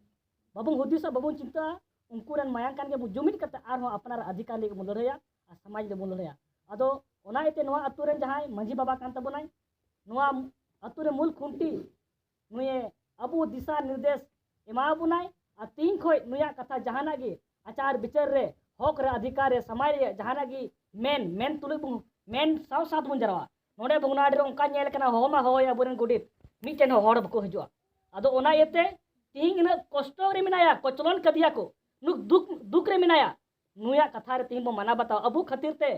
ᱵᱟᱵᱚᱱ ᱦᱩᱫᱤᱥᱟ, ᱵᱟᱵᱚᱱ ᱪᱤᱱᱛᱟᱹᱜᱼᱟ᱾ ᱩᱱᱠᱩ ᱨᱮᱱ ᱢᱟᱭᱟᱝ ᱠᱟᱱ ᱜᱮᱵᱚᱱ, ᱡᱩᱢᱤᱫ ᱠᱟᱛᱮ ᱟᱨᱦᱚᱸ ᱟᱯᱱᱟᱨᱟᱜ ᱚᱫᱷᱤᱠᱟᱨ ᱞᱟᱹᱜᱤᱫ ᱵᱚᱱ ᱞᱟᱹᱲᱦᱟᱹᱭᱟ ᱟᱨ ᱥᱚᱢᱟᱡᱽ ᱞᱟᱹᱜᱤᱫ ᱵᱚᱱ ᱞᱟᱹᱲᱦᱟᱹᱭᱟ᱾ ᱟᱫᱚ ᱚᱱᱟ ᱤᱭᱟᱹᱛᱮ ᱱᱚᱣᱟ ᱟᱹᱛᱩ ᱨᱮᱱ ᱡᱟᱦᱟᱸᱭ ᱢᱟᱹᱡᱷᱤ ᱵᱟᱵᱟ ᱠᱟᱱ ᱛᱟᱵᱚᱱᱟᱭ, ᱱᱚᱣᱟ ᱟᱹᱛᱩ ᱨᱮ ᱢᱩᱞ ᱠᱷᱩᱱᱴᱤ, ᱱᱩᱭᱮ ᱟᱵᱚ ᱫᱤᱥᱟ ᱱᱤᱨᱫᱮᱥ ᱮᱢᱟ ᱵᱚᱱᱟᱭ᱾ ᱟᱨ ᱛᱤᱦᱤᱧ ᱠᱷᱚᱱ ᱱᱩᱭᱟᱜ ᱠᱟᱛᱷᱟ ᱡᱟᱦᱟᱱᱟᱜ ᱜᱮ ᱟᱪᱟᱨ ᱵᱤᱪᱟᱹᱨ ᱨᱮ, ᱦᱚᱠ ᱨᱮ, ᱚᱫᱷᱤᱠᱟᱨ ᱨᱮ, ᱥᱚᱢᱟᱡᱽ ᱨᱮ ᱡᱟᱦᱟᱱᱟᱜ ᱜᱮ ᱢᱮᱱ, ᱢᱮᱱ ᱛᱩᱞᱩᱡ ᱵᱚᱱ, ᱢᱮᱱ ᱥᱟᱶ ᱥᱟᱶ ᱛᱮᱵᱚᱱ ᱡᱟᱨᱣᱟ᱾ ᱱᱚᱰᱮ ᱵᱷᱚᱜᱽᱱᱟᱰᱤ ᱨᱮ ᱚᱱᱠᱟ ᱧᱮᱞ ᱠᱟᱱᱟ, ᱦᱚᱦᱚ ᱢᱟ ᱦᱚᱦᱚᱭ ᱟᱵᱚᱨᱮᱱ ᱜᱚᱰᱮᱛ, ᱢᱤᱫᱴᱮᱱ ᱦᱚᱸ ᱦᱚᱲ ᱵᱟᱠᱚ ᱦᱤᱡᱩᱜᱼᱟ᱾ ᱟᱫᱚ ᱚᱱᱟ ᱤᱭᱟᱹᱛᱮ ᱛᱤᱦᱤᱧ ᱤᱱᱟᱹᱜ ᱠᱚᱥᱴᱚ ᱨᱮ ᱢᱮᱱᱟᱭᱟ, ᱠᱚᱪᱞᱚᱱ ᱠᱟᱫᱮᱭᱟ ᱠᱚ, ᱱᱩᱠ ᱫᱩᱠ, ᱫᱩᱠ ᱨᱮ ᱢᱮᱱᱟᱭᱟ, ᱱᱩᱭᱟᱜ ᱠᱟᱛᱷᱟ ᱨᱮ ᱛᱤᱦᱤᱧ ᱵᱚᱱ ᱢᱟᱱᱟᱣ ᱵᱟᱛᱟᱣ᱾ ᱟᱵᱚ ᱠᱷᱟᱹᱛᱤᱨ ᱛᱮ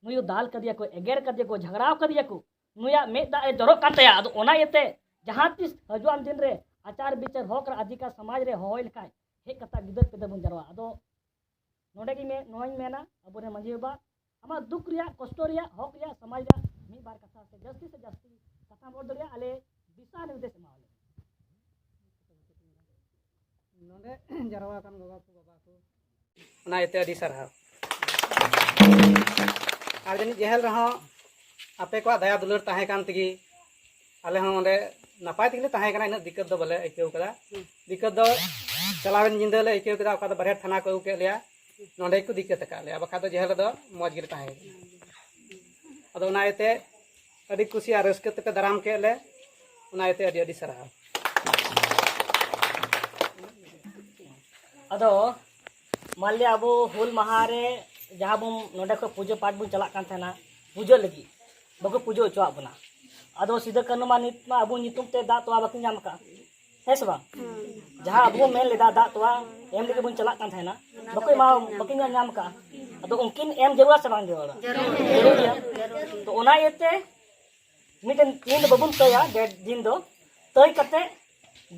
ᱱᱩᱭ ᱫᱟᱞ ᱠᱟᱫᱮᱭᱟ ᱠᱚ, ᱮᱜᱮᱨ ᱠᱟᱫᱮᱭᱟ ᱠᱚ, ᱡᱷᱟᱜᱽᱲᱟᱣ ᱠᱟᱫᱮᱭᱟ ᱠᱚ, ᱱᱩᱭᱟᱜ ᱢᱮᱫ ᱫᱟᱜ ᱨᱮ ᱡᱚᱨᱚᱜ ᱠᱟᱱ ᱛᱟᱭᱟ᱾ ᱟᱫᱚ ᱚᱱᱟ ᱤᱭᱟᱹᱛᱮ ᱡᱟᱦᱟᱸ ᱛᱤᱥ ᱦᱤᱡᱩᱜ ᱟᱱ ᱫᱤᱱ ᱨᱮ ᱟᱪᱟᱨ ᱵᱤᱪᱟᱹᱨ, ᱦᱚᱠ ᱨᱮ ᱚᱫᱷᱤᱠᱟᱨ ᱥᱚᱢᱟᱡᱽ ᱨᱮ ᱦᱚᱦᱚᱭ ᱞᱮᱠᱷᱟᱡ ᱦᱮᱡ ᱠᱟᱛᱮ ᱜᱤᱫᱟᱹᱨ ᱯᱤᱫᱟᱹᱨ ᱵᱚᱱ ᱡᱟᱨᱣᱟ᱾ ᱟᱫᱚ ᱱᱚᱰᱮ ᱜᱮ ᱢᱮ-, ᱱᱚᱣᱟᱧ ᱢᱮᱱᱟ, ᱟᱵᱚᱨᱮᱱ ᱢᱟᱹᱡᱷᱤ ᱵᱟᱵᱟ, ᱟᱢᱟᱜ ᱫᱩᱠ ᱨᱮᱭᱟᱜ, ᱠᱚᱥᱴᱚ ᱨᱮᱭᱟᱜ, ᱦᱚᱠ ᱨᱮᱭᱟᱜ, ᱥᱚᱢᱟᱡᱽ ᱨᱮᱭᱟᱜ ᱢᱤᱫ ᱵᱟᱨ ᱠᱟᱛᱷᱟ ᱥᱮ ᱡᱟᱹᱥᱛᱤ ᱥᱮ ᱡᱟᱹᱥᱛᱤ ᱠᱟᱛᱷᱟ ᱵᱚᱞ ᱫᱚ ᱟᱞᱮ ᱫᱤᱥᱟ ᱱᱤᱨᱫᱮᱥ ᱮᱢᱟ ᱞᱮ᱾ ᱱᱚᱰᱮ ᱡᱟᱨᱣᱟ ᱟᱠᱟᱱ ᱜᱚᱜᱚ ᱠᱚ, ᱵᱟᱵᱟ ᱠᱚ, ᱚᱱᱟ ᱤᱭᱟᱹᱛᱮ ᱟᱹᱰᱤ ᱥᱟᱨᱦᱟᱣ᱾ ᱟᱨ ᱡᱟᱹᱱᱤᱡ ᱡᱮᱦᱮᱞ ᱨᱮᱦᱚᱸ ᱟᱯᱮ ᱠᱚᱣᱟᱜ ᱫᱟᱭᱟ ᱫᱩᱞᱟᱹᱲ ᱛᱟᱦᱮᱸ ᱠᱟᱱ ᱛᱮᱜᱮ ᱟᱞᱮ ᱦᱚᱸ ᱚᱸᱰᱮ ᱱᱟᱯᱟᱭ ᱛᱮᱜᱮ ᱞᱮ ᱛᱟᱦᱮᱸ ᱠᱟᱱᱟ, ᱩᱱᱟᱹᱜ ᱫᱤᱠᱠᱟᱛ ᱫᱚ ᱵᱟᱞᱮ ᱟᱹᱭᱠᱟᱹᱣ ᱠᱟᱫᱟ᱾ ᱫᱤᱠᱠᱟᱛ ᱫᱚ ᱪᱟᱞᱟᱣᱮᱱ ᱧᱤᱫᱟᱹ ᱞᱮ ᱟᱹᱭᱠᱟᱹᱣ ᱠᱮᱫᱟ, ᱚᱠᱟ ᱫᱚ ᱵᱟᱨᱦᱮ ᱛᱷᱟᱱᱟ ᱠᱚ ᱟᱹᱜᱩ ᱠᱮᱫ ᱞᱮᱭᱟ, ᱱᱚᱸᱰᱮ ᱜᱮᱠᱚ ᱫᱤᱠᱠᱟᱛ ᱟᱠᱟᱫ ᱞᱮᱭᱟ, ᱵᱟᱠᱷᱟᱡ ᱫᱚ ᱡᱮᱦᱮᱞ ᱨᱮᱫᱚ ᱢᱚᱡᱽ ᱜᱮᱞᱮ ᱛᱟᱦᱮᱸ ᱠᱟᱱᱟ᱾ ᱟᱫᱚ ᱚᱱᱟ ᱤᱭᱟᱹᱛᱮ ᱟᱹᱰᱤ ᱠᱩᱥᱤ ᱟᱨ ᱨᱟᱹᱥᱠᱟᱹ ᱛᱮᱯᱮ ᱫᱟᱨᱟᱢ ᱠᱮᱫ ᱞᱮ, ᱚᱱᱟ ᱤᱭᱟᱹᱛᱮ ᱟᱹᱰᱤ ᱟᱹᱰᱤ ᱥᱟᱨᱦᱟᱣ᱾ ᱟᱫᱚ ᱢᱟᱱᱞᱤᱭᱟ ᱟᱵᱚ ᱦᱩᱞ ᱢᱟᱦᱟ ᱨᱮ ᱡᱟᱦᱟᱸ ᱵᱚᱱ ᱱᱚᱰᱮ ᱠᱷᱚᱱ ᱯᱩᱡᱟᱹ ᱯᱟᱴ ᱵᱚᱱ ᱪᱟᱞᱟᱜ ᱠᱟᱱ ᱛᱟᱦᱮᱱᱟ, ᱯᱩᱡᱟᱹ ᱞᱟᱹᱜᱤᱫ ᱵᱟᱠᱚ ᱯᱩᱡᱟᱹ ᱦᱚᱪᱚᱣᱟᱜ ᱵᱚᱱᱟ᱾ ᱟᱫᱚ ᱥᱤᱫᱩ ᱠᱟᱹᱱᱦᱩ ᱢᱟ ᱱᱤᱛ ᱢᱟ ᱟᱵᱚ ᱧᱩᱛᱩᱢ ᱛᱮ ᱫᱟᱜ ᱛᱚᱣᱟ ᱵᱟᱠᱤᱱ ᱧᱟᱢ ᱟᱠᱟᱫᱼᱟ, ᱦᱮᱸ ᱥᱮ ᱵᱟᱝ? ᱡᱟᱦᱟᱸ ᱟᱵᱚ ᱵᱚᱱ ᱢᱮᱱ ᱞᱮᱫᱟ ᱫᱟᱜ ᱛᱚᱣᱟ ᱮᱢ ᱞᱟᱹᱜᱤᱫ ᱵᱚᱱ ᱪᱟᱞᱟᱜ ᱠᱟᱱ ᱛᱟᱦᱮᱱᱟ, ᱵᱟᱠᱚ ᱮᱢᱟ, ᱵᱟᱠᱤᱱ ᱧᱟᱢ ᱟᱠᱟᱫᱼᱟ᱾ ᱟᱫᱚ ᱩᱱᱠᱤᱱ ᱮᱢ ᱡᱟᱹᱨᱩᱲᱟ ᱥᱮ ᱵᱟᱝ ᱡᱟᱹᱨᱩᱲᱟ? ᱡᱟᱹᱨᱩᱲ ᱜᱮᱭᱟ᱾ ᱛᱚ ᱚᱱᱟ ᱤᱭᱟᱹᱛᱮ ᱢᱤᱫᱴᱮᱱ ᱛᱮᱦᱮᱧ ᱫᱚ ᱵᱟᱵᱚᱱ ᱛᱟᱹᱭᱟ, ᱰᱮᱴ ᱫᱤᱱ ᱫᱚ ᱛᱟᱹᱭ ᱠᱟᱛᱮ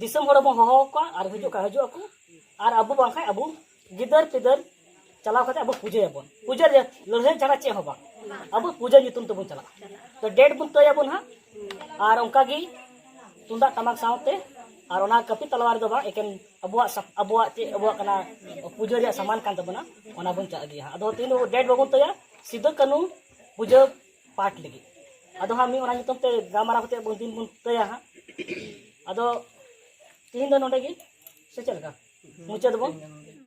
ᱫᱤᱥᱚᱢ ᱦᱚᱲ ᱵᱚᱱ ᱦᱚᱦᱚ ᱟᱠᱚᱣᱟ ᱟᱨ ᱦᱤᱡᱩᱜ ᱠᱷᱟᱱ ᱦᱤᱡᱩᱜ ᱟᱠᱚ, ᱟᱨ ᱟᱵᱚ ᱵᱟᱝᱠᱷᱟᱱ ᱟᱵᱚ ᱜᱤᱫᱟᱹᱨ ᱯᱤᱫᱟᱹᱨ ᱪᱟᱞᱟᱣ ᱠᱟᱛᱮ ᱟᱵᱚ ᱯᱩᱡᱟᱹᱭᱟᱵᱚᱱ᱾ ᱯᱩᱡᱟᱹ ᱨᱮ ᱞᱟᱹᱲᱦᱟᱹᱭ ᱪᱷᱟᱲᱟ ᱪᱮᱫ ᱦᱚᱸ ᱵᱟᱝ, ᱟᱵᱚ ᱯᱩᱡᱟᱹ ᱧᱩᱛᱩᱢ ᱛᱮᱵᱚᱱ ᱪᱟᱞᱟᱜᱼᱟ᱾ ᱛᱚ ᱰᱮᱴ ᱵᱚᱱ ᱛᱟᱹᱭᱟᱵᱚᱱ ᱦᱟᱸᱜ, ᱟᱨ ᱚᱱᱠᱟ ᱜᱮ ᱛᱩᱢᱫᱟᱜ ᱴᱟᱢᱟᱠ ᱥᱟᱶᱛᱮ, ᱟᱨ ᱚᱱᱟ ᱠᱟᱹᱯᱤ ᱛᱟᱞᱣᱟᱨ ᱫᱚ ᱵᱟᱝ, ᱮᱠᱮᱱ ᱟᱵᱚᱣᱟᱜ ᱥᱟ-, ᱟᱵᱚᱣᱟᱜ ᱪᱮᱫ ᱟᱵᱚᱣᱟᱜ ᱠᱟᱱᱟ, ᱯᱩᱡᱟᱹ ᱨᱮᱭᱟᱜ ᱥᱟᱢᱟᱱ ᱠᱟᱱ ᱛᱟᱵᱚᱱᱟ, ᱚᱱᱟ ᱵᱚᱱ ᱪᱟᱞᱟᱜ ᱜᱮᱭᱟ ᱦᱟᱸᱜ᱾ ᱟᱫᱚ ᱛᱮᱦᱮᱧ ᱫᱚ ᱰᱮᱴ ᱵᱟᱵᱚᱱ ᱛᱟᱹᱭᱟ, ᱥᱤᱫᱩ ᱠᱟᱹᱱᱦᱩ ᱯᱩᱡᱟᱹ ᱯᱟᱴ ᱞᱟᱹᱜᱤᱫ᱾ ᱟᱫᱚ ᱦᱟᱸᱜ ᱢᱤᱫ ᱚᱱᱟ ᱧᱩᱛᱩᱢ ᱛᱮ ᱜᱟᱞᱢᱟᱨᱟᱣ ᱠᱟᱛᱮ ᱵᱚᱱ ᱫᱤᱱ ᱵᱚᱱ ᱛᱟᱹᱭᱟ ᱦᱟᱸᱜ᱾ ᱟᱫᱚ ᱛᱤᱦᱤᱧ ᱫᱚ ᱱᱚᱰᱮ ᱜᱮ, ᱥᱮ ᱪᱮᱫ ᱞᱮᱠᱟ? ᱢᱩᱪᱟᱹᱫ ᱵᱚᱱ᱾